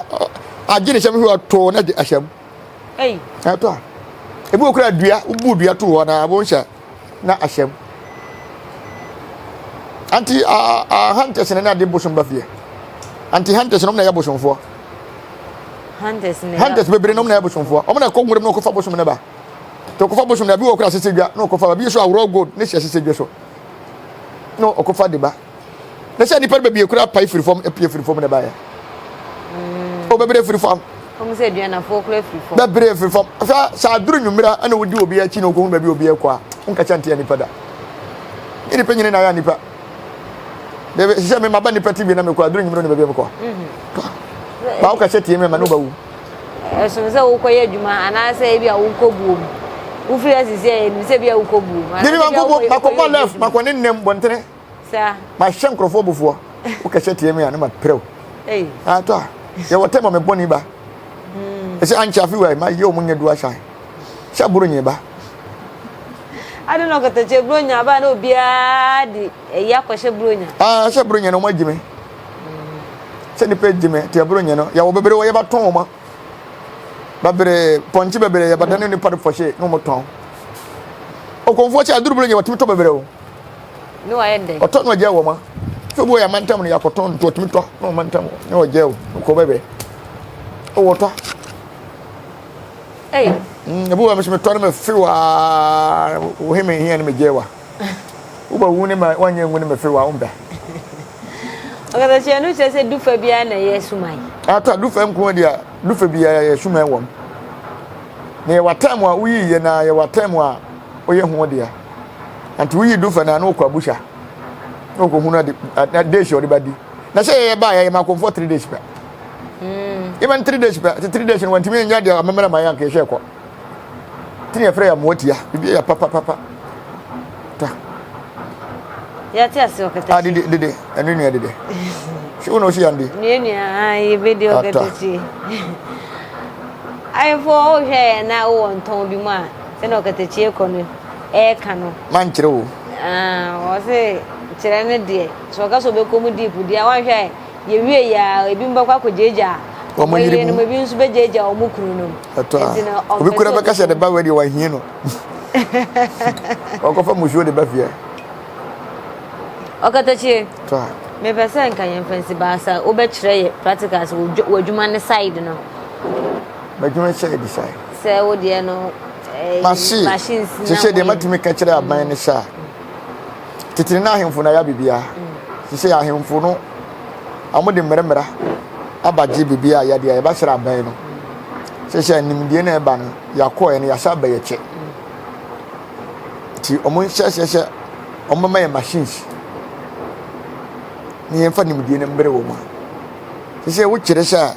Agye ne hyɛm hwɛ ato na de ahyɛm. Ei. Ɛtɔ a. Ebi wɔ kura dua, wobu dua to hɔ na abo nhyɛ. na ahyɛm. Anti a a hunters na ade bosom ba fie. Anti hunters nom na yɛ bosomfoɔ. Hunters na hunters bebree nom na yɛ bosomfoɔ. Wɔn na ɛkɔ nwuram na wɔkɔfa bosom ne ba. Te wɔkɔfa bosom na bi wɔ kura asese dwa na wɔkɔfa ba bi so aworɔ gold ne hyɛ asese dwa so na wɔkɔfa de ba. Na sɛ nipa no baabi ekura pae firi fam epie firi fam na ɛbaeɛ. Mm. O bebree firi fam. Wɔn sɛ aduanafoɔ kura firi fam. Bebree firi fam. Sɛ sɛ aduru nwumira ɛna wodi obi akyi na okohu baabi obi ɛkɔ a, nka kyɛ nteɛ nipa da. Nye nipa nyina na ayɛ nipa. Bebe sɛ me maba nipa TV na mekɔ aduru nwumira na baabi mekɔ. Mhm. Ba wo ka kyɛ tie me ma no ba wu. Ɛsono sɛ wokɔyɛ adwuma anaasɛ ebi a wokɔ buom. Wofiri asisi a yɛnim sɛ ebi a wokɔ buom. Debi makɔ buom, makɔ bɔ left, makɔ ne nnam bɔntene. Saa. Mahyɛ nkurɔfoɔ abufoɔ. Wokɛhyɛ tie me a ne maprɛ wo. Atɔ a, yɛwɔ tɛm a me bɔne ba. Ɛsɛ ankyɛ afe wei ma yɛ ɔmo nyɛ du ahyɛ. Hyɛ boro nyɛ ba. Ade na ɔkatakyɛ buro nya aba na obiara de ɛyi akɔhyɛ buro nya. Ah, hyɛ buro nya na ɔmo agye me. Sɛ nipa gye me te buro nya no, yɛwɔ bebree wɔ yɛba tɔn ɔmo. Bebree, pɔnkye bebree yɛba dane nipa de fɔhyɛ na ɔmo tɔn. Okomfoɔ kyɛ aduru buro nya wɔtumi tɔ bebree o. Ne wayɛ dɛn? Ɔtɔ na ɔgyae wɔ ma. Sɛ obi wɔ yɛ amantam no yɛakɔtɔn nti ɔtumi tɔ na ɔmantam na ɔgyae o kɔ bɛbɛ. Ɔwɔ tɔ. Ei. Mm, ebi wɔ me so metɔ no mefe waa wo he me hia no megyae wa. Woba wu ne ma wanyɛ ngu ne mefe wa wompɛ. Ɔkatakyie no kyerɛ sɛ dufa biara na ɛyɛ suman. Ata dufa nko deɛ dufa biara yɛ suman wɔm. Na yɛwɔ atam a woyi yɛ na yɛwɔ atam a woyɛ ho deɛ. Nti woyi du fɛ na na wokɔ abusha na wokɔ hunu ade na days ɔde ba di na sɛ yɛyɛ ba yɛyɛ ma akɔmfoɔ 3 days pɛ even 3 days pɛ te 3 days no wantumi nya deɛ amemmerɛ ma yɛ anka yɛhyɛ kɔ tene yɛfrɛ yɛ mmoa tia bibi yɛ papapapa ta yɛte ase ɔkɛtɛkyi ah dede dede ɛno nua dede sɛ wo na ɔsi yɛn de nua nua ah yɛbɛdi ɔkɛtɛkyi ayefo wohwɛ yɛ na wowɔ ntɔn bi mu a sɛnea ɔkɛtɛkyi kɔ no ɛreka no. Mankyerɛ o. Ah, ɔse kyerɛ no deɛ, sɛ ɔka sɛ ɔbɛkɔ mu deep deɛ a, wanhwɛ a yɛwie yɛ a, ebi bɛkɔ akɔgyaagyaa wɔn yere mu, ebi nso bɛgyaagyaa wɔn kunu nom. Ɛtɔ a, obi kura bɛka sɛ ne ba wei deɛ wahie no. Ɔkɔfa musuo de ba fie. Ɔkatakyie, Tɔ a. mepɛ sɛ nka yɛmfa nsi baasa, wobɛkyerɛ yɛ practicals wɔ w'adwuma ne side no. M'adwuma side side. Sɛ wo deɛ no. Mase, sese deɛ matumi ka kyerɛ aban ne sɛ tete no ahemfo na yɛ biribiara. Sese ahemfo no wɔn de mmerɛmmerɛ aba gye biribiara a yɛde a yɛbɛsrɛ aban no. Sese nimdeɛ na ɛba no yɛakɔɛ no yɛasa aba yɛkyɛ. Nti wɔn nhyɛ sɛ wɔn bɛma yɛ machines na yɛmfa nimdeɛ no mbrɛ wɔn a. Sese wokyerɛ sɛ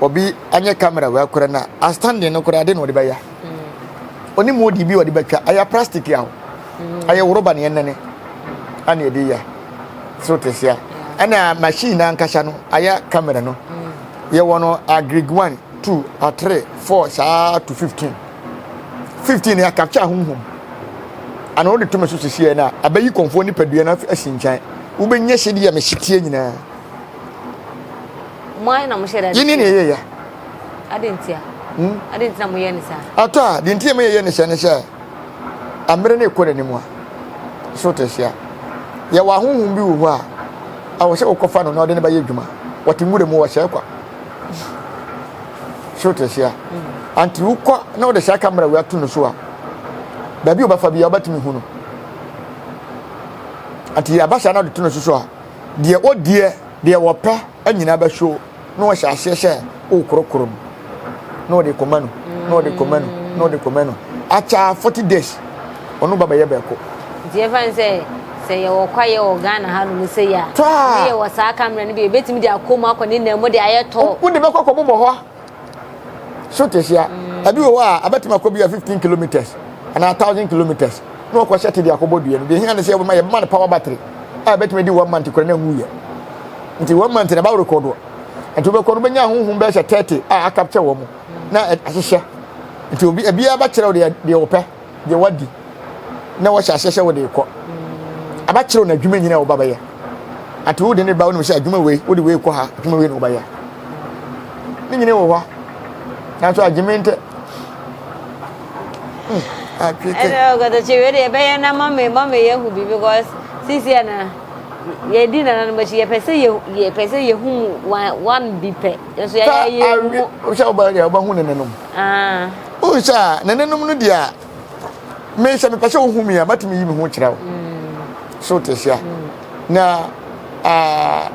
obi anyɛ camera wei akora na astanding no koraa de na ɔde bɛyɛ ɔne mu ɔde bi ɔde bɛtwa ayɛ plastic a ayɛ woroba ne ɛnɛne ana ɛde yɛ so te seɛ ɛna machine no ankasa no ayɛ camera no yɛwɔ no agrig 1 2 3 4 saa to 15 15 yɛ capture ahohom ana wode tumi so sisiɛ no a abɛyi kɔnfoɔ nipadua no asi nkyɛn wobɛnya sɛdeɛ meseteɛ nyinaa Mo ayɛ na mo hyɛ da. Yini na ɛyɛ ya. Adi ntia. Hmm? Adi nti na mo yɛ ne saa. Atɔ a, deɛ nti a mo yɛ ne sɛ ne sɛ, amere ne kɔ n'anim a, so te sea. Yɛwɔ ahonhom bi wɔ hɔ a, awɔ sɛ wokɔfa no na ɔde ne bɛyɛ adwuma. Wɔte nwura mu wɔhyɛ kwa. So te sea. Hmm. Anti wokɔ na wode saa kamera wei ato no so a, baabi a wɔbɛfa bi a wobɛtumi hu no. Anti yɛaba saa na wode to no so so a, deɛ ɔdeɛ Deɛ wɔpɛ nyinaa bɛhyew na wɔhyɛ aseɛ sɛ wokorokoro no na wɔde kɔma no na wɔde kɔma no na wɔde kɔma no akyɛ 40 days ɔno ba bɛyɛ bɛko. Nti yɛfa no sɛ sɛ yɛwɔ kwaeɛ wɔ Ghana ha nom sɛ yɛ a ne yɛwɔ saa camera no bi yɛbɛtumi de akɔ mu akɔ ne nan mu de ayɛ tɔ. Wode bɛkɔ akɔbobɔ hɔ so te sea ɛbi wɔ hɔ a abɛtumi akɔ bi a 15 kilometers anaa 1000 kilometers na wɔkɔ hyɛ te de akɔbɔ dua no deɛ hia ne sɛ yɛbɛma yɛbɛma no power battery a ɛbɛtumi di one month kora na nwu yɛ nti one month na ɛba rekɔdo nti wobɛkɔ no wobɛnya ahohom bɛyɛ sɛ 30 a akapkyɛ wɔ mo na ahyehyɛ nti obi ebiara bɛkyerɛ wo deɛ deɛ wɔpɛ deɛ wadi na wɔhyɛ aseɛ sɛ wode rekɔ abakyerɛw na adwuma nyina wɔba bɛyɛ ati wode ne ba wonim sɛ adwuma wei wode wei kɔ ha adwuma wei na wɔbɛyɛ ne nyina wɔ hɔ nanso agyeme ntɛ ɛnɛ ɔkɔtɔkye wei deɛ ɛbɛyɛ na mame mame yɛhu bi because sisi na yɛdi nananom akyi yɛpɛ sɛ yɛpɛ sɛ yɛhu mu one bi pɛ nso yɛyɛ yɛhu mu sɛ wobɛyɛ deɛ wobɛhu ne nanom Wohu sɛ a, nananom no deɛ a, me sɛ mepɛ sɛ wohu me a, mɛtumi yi me ho kyerɛ wo. So wote aseɛ? Na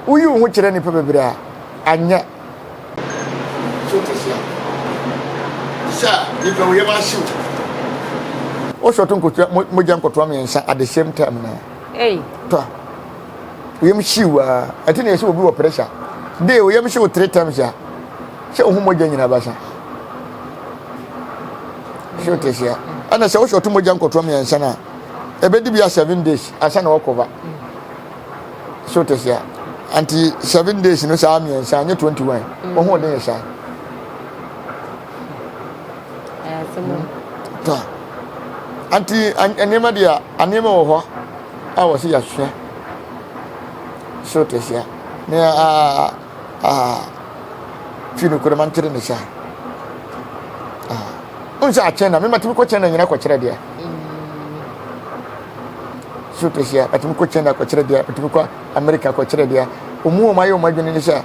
woyi wo ho kyerɛ nnipa bebree a, anyɛ. So wote aseɛ? Te sɛ a, nipa wo yam ahye wo. Wosɔto nkotoa, mogya nkotoa mmiɛnsa at the same time na. Tɔ. Wo yam hye wo a, ɛte na yɛsɛ obi wɔ pressure. Day wo yam hye wo three times a, sɛ wohu mogya nyinaa bɛsa sɛ wote aseɛ ɛna sɛ wohyɛ ɔto mogya nkɔtoɔ mmiɛnsa no a ɛbɛdi bi a seven days ansa na wɔkɔva sɛ wote aseɛ anti seven days no saa mmiɛnsa anyɛ 21 wɔn ho ɔden yɛ saa ta anti nneɛma deɛ nneɛma wɔ hɔ a wɔsi yɛasua sɛ wote aseɛ ne a Ah, fi nokorɛ ma nkyerɛ ne saa. Ah, n sɛ akyɛn na mema tumi kɔ kyɛn na nyina kɔkyerɛ deɛ. So te sɛ matumi kɔ kyɛn na kɔkyerɛ deɛ, matumi kɔ Amerika kɔkyerɛ deɛ. Ɔmu wɔn ayɛ wɔn adwene ne sɛ,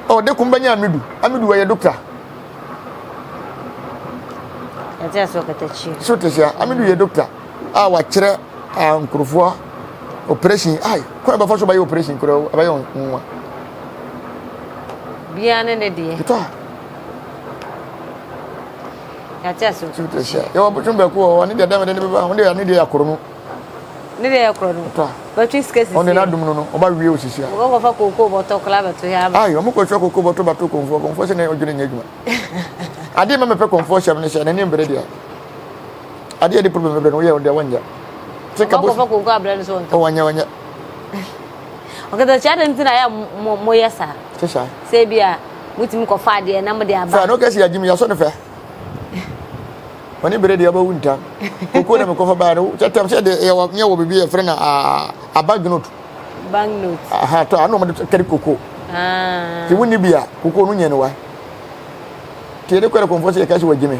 ɔ de kum bɛnyɛ Amidu, Amidu wɔyɛ dokta. So te sɛ Amidu yɛ dokta a wakyerɛ nkurɔfoɔ operation ai kwan bɛfa so bɛyɛ operation koraa ɛbɛyɛ nwa. Biara ne ne deɛ. Kita. Yàtí ase. Ti sɛ yɛ wɔ bosom bɛko wɔ hɔ ne deɛ dɛm de ne bɛba ho deɛ ne deɛ yɛ akoro no. Ne deɛ yɛ korɔ no. Ta. Bɛtwi sika sisi. Ɔne n'adum no no ɔba wie osisi a. Wɔkɔ kɔfa kookoo bɔtɔ koraa bɛto yɛ ama. Ayi wɔn kɔ sua kookoo bɔtɔ bɛto kɔnfoɔ kɔnfoɔ sɛ ne ɔdwene nyɛ adwuma. Adeɛ ma mepɛ kɔnfoɔ hyɛm ne sɛ n'ani mbere deɛ. Adeɛ de problem bebree no woyɛ deɛ wɔnyɛ. Sɛ kabo. Wɔkɔfa kookoo abrɛ no so wɔntɔ. Wɔnyɛ wɔnyɛ. Ɔkatakyie adɛn nti na yɛ mo moyɛ saa? Sɛ saa. Sɛ ebi a motumi kɔfa adeɛ na mode aba. Fɛ no kɛse yɛ agyimi yɛsɔ no fɛ. Wɔne bere deɛ ɔbɛwu ntam. Koko na mekɔfa baa no kyɛ tam sɛ de yɛwɔ nyɛ wɔ biribi yɛfrɛ no a bank note. Bank note. Aha tɔ ano wɔde kari koko. Ah. Ti wonni bi a koko no nyɛ no wa. Ti yɛde kɔrɛ kɔnfɔ sɛ yɛka sɛ wɔgyimi.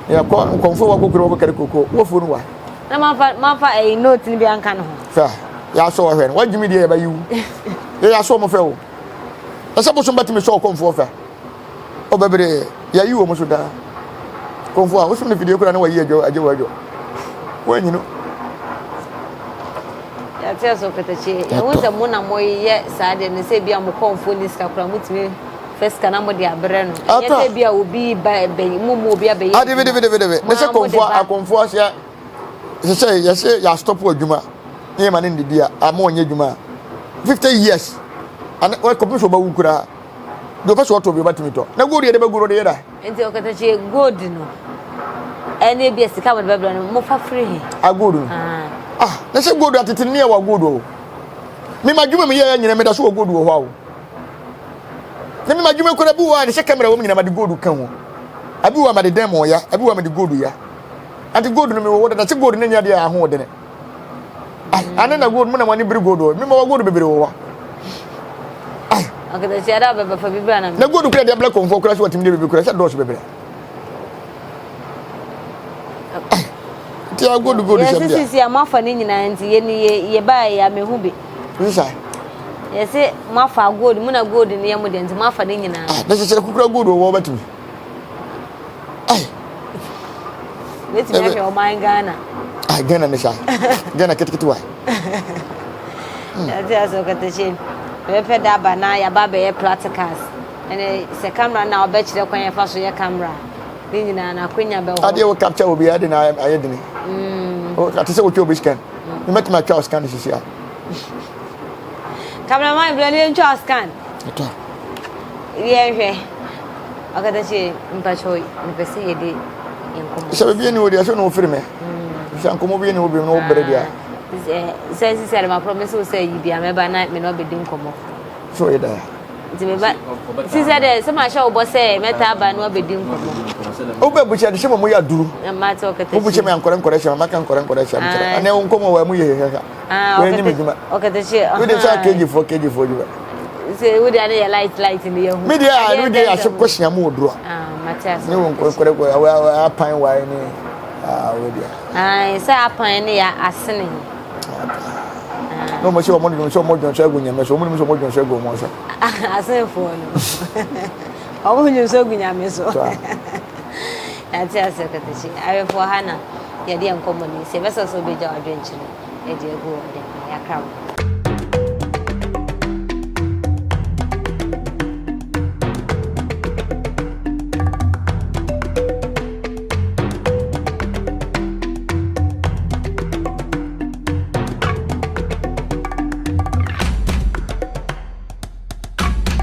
Yɛkɔ nkɔnfɔ wɔ kokoro wɔ kari koko wɔfuo no wa. Na mamfa mamfa ɛyi note no bi anka ne ho. Fɛ yɛasɔ ɔhwɛ no wagyimi deɛ yɛbɛyi wo. Yɛ yɛasɔ ɔmo fɛ o. Ɛsɛ bosom bɛtumi sɔ ɔkɔmfoɔ fɛ. Ɔbɛbrɛ yɛayi wɔn so daa. Kɔmfo a wosum no fidie koraa na wayi adwo agye w'adwo. Woanyi no. Yɛate ase ɔkatakyie. Yɛhu sɛ mo na moyɛ saa deɛ no sɛ ebi a mo kɔmfoɔ ni sika koraa motumi fɛ sika na mode abrɛ no. Ɛnyɛ sɛ ebi a obi ba bɛyi mo mu obi abɛyɛ. Ade bi de bi de bi de bi. Ne sɛ kɔmfoɔ akɔmfoɔ ahyɛ sɛ sɛ yɛsɛ yɛastɔpo adwuma ne yɛma ne ndidi a ama ɔnyɛ adwuma a 50 years ane kɔpem sɛ ɔbɛwu koraa deɛ ɔpɛ sɛ ɔtɔ bi ɔbɛtumi tɔ na gold yɛde bɛgu no ɔde yɛ da. Nti ɔkatakyie gold no ɛne ebi a sika mo de bɛbrɛ no mo fa firi he. A gold no ah na sɛ gold atete ne yɛ wɔ gold o me ma dwuma mi yɛ yɛ nyina me da so wɔ gold wɔ hɔ a o na me ma dwuma kura bi wɔ a ne sɛ kamera wɔ mu nyina ma de gold ka ho abi wɔ ma de dɛm ya abi wɔ ma de gold ya ante gold no me wɔ dada sɛ gold ne nyɛ deɛ ahoɔdene. Ane na gold mu na wani bere gold wɔ. Mema wa gold bebree wɔ hɔ. Ɔkatakyie ada bɛbɛ fa bibira na. Na gold kura deɛ black kɔnfɔ kura so watumi de bebree kura sɛ dɔɔso bebree. Nti a gold gold sɛm deɛ. Yɛsi sisi a mo afa ne nyinaa nti yɛ ni yɛ yɛ ba yɛ amehu bi. Sisa. Yɛsi mo afa gold mu na gold ne yɛ mo deɛ nti mo afa ne nyinaa. Ah, na sisi kukura gold wɔ hɔ bɛtumi. Bɛtumi ahwɛ ɔman Ghana. Ah, Ghana ne sa. Ghana ketekete wa. Ɛte asɛ ɔkatakyie. Bɛpɛ da aba na yɛaba abɛyɛ practicals. Ɛnɛ sɛ camera na ɔbɛkyerɛ kwan yɛfa so yɛ camera. Ne nyinaa na akonya bɛ hɔ. Adeɛ wo capture obi ade na ayɛ dene. Mm. Ate sɛ wotwa obi scan. Mm. Mɛtumi atwa wo scan sisi a. Cameraman brɛ ne yɛntwa scan. Ɛtɔ. Yɛnhwɛ. Ɔkatakyie mpakyɛw mepɛ sɛ yɛde nkɔmmɔ. Sɛ baabi ni wo deɛ sɛ na wofiri me. Sɛ nkɔmmɔ bi ni wo bi na wobrɛ deɛ. Sɛ sisi ade ma promise wo sɛ yi bia mɛba na me na ɔbɛdi nkɔmmɔ. So ɔyɛ daa. Nti meba sisi ade sɛ mahyɛ wo bɔ sɛ mɛta aba na wabɛdi nkɔmmɔ. Wobɛ bukyɛ de hyɛ mo yɛ aduru. Mate ɔkatakyie. Wobukyɛ me ankɔrɛ nkɔrɛ hyɛ maka nkɔrɛ nkɔrɛ hyɛ mekyerɛ. Ɛnɛ wo nkɔmmɔ wɔ mu yɛ hwehwɛ. Ah, Wei ni me dwuma. Ɔkatakyie. Wode sɛ KG foɔ KG foɔ dwuma. Sɛ wode ane yɛ light light ne yɛ hu. Me deɛ a no deɛ yɛahyɛ kɔhyia mu wɔ duro. Ah, mate ase. Ne wo nkɔrɛ kɔrɛ apan wae ne ah wo deɛ. Ah, sɛ apan ne yɛ asene. Na wɔn sɛ wɔn dwom sɛ wɔn dwom sɛ agu nyame so wɔn nim sɛ wɔn dwom sɛ agu wɔn so. Asenefoɔ no. Wɔn dwom sɛ agu nyame so. Yɛate ase ɔkatakyie. Awefoɔ ha na yɛde yɛn nkɔmmɔ no si. Yɛbɛsɛ sɛ wobɛgya w'adwenkyerɛ. de agu hɔ de ama yɛakra wo.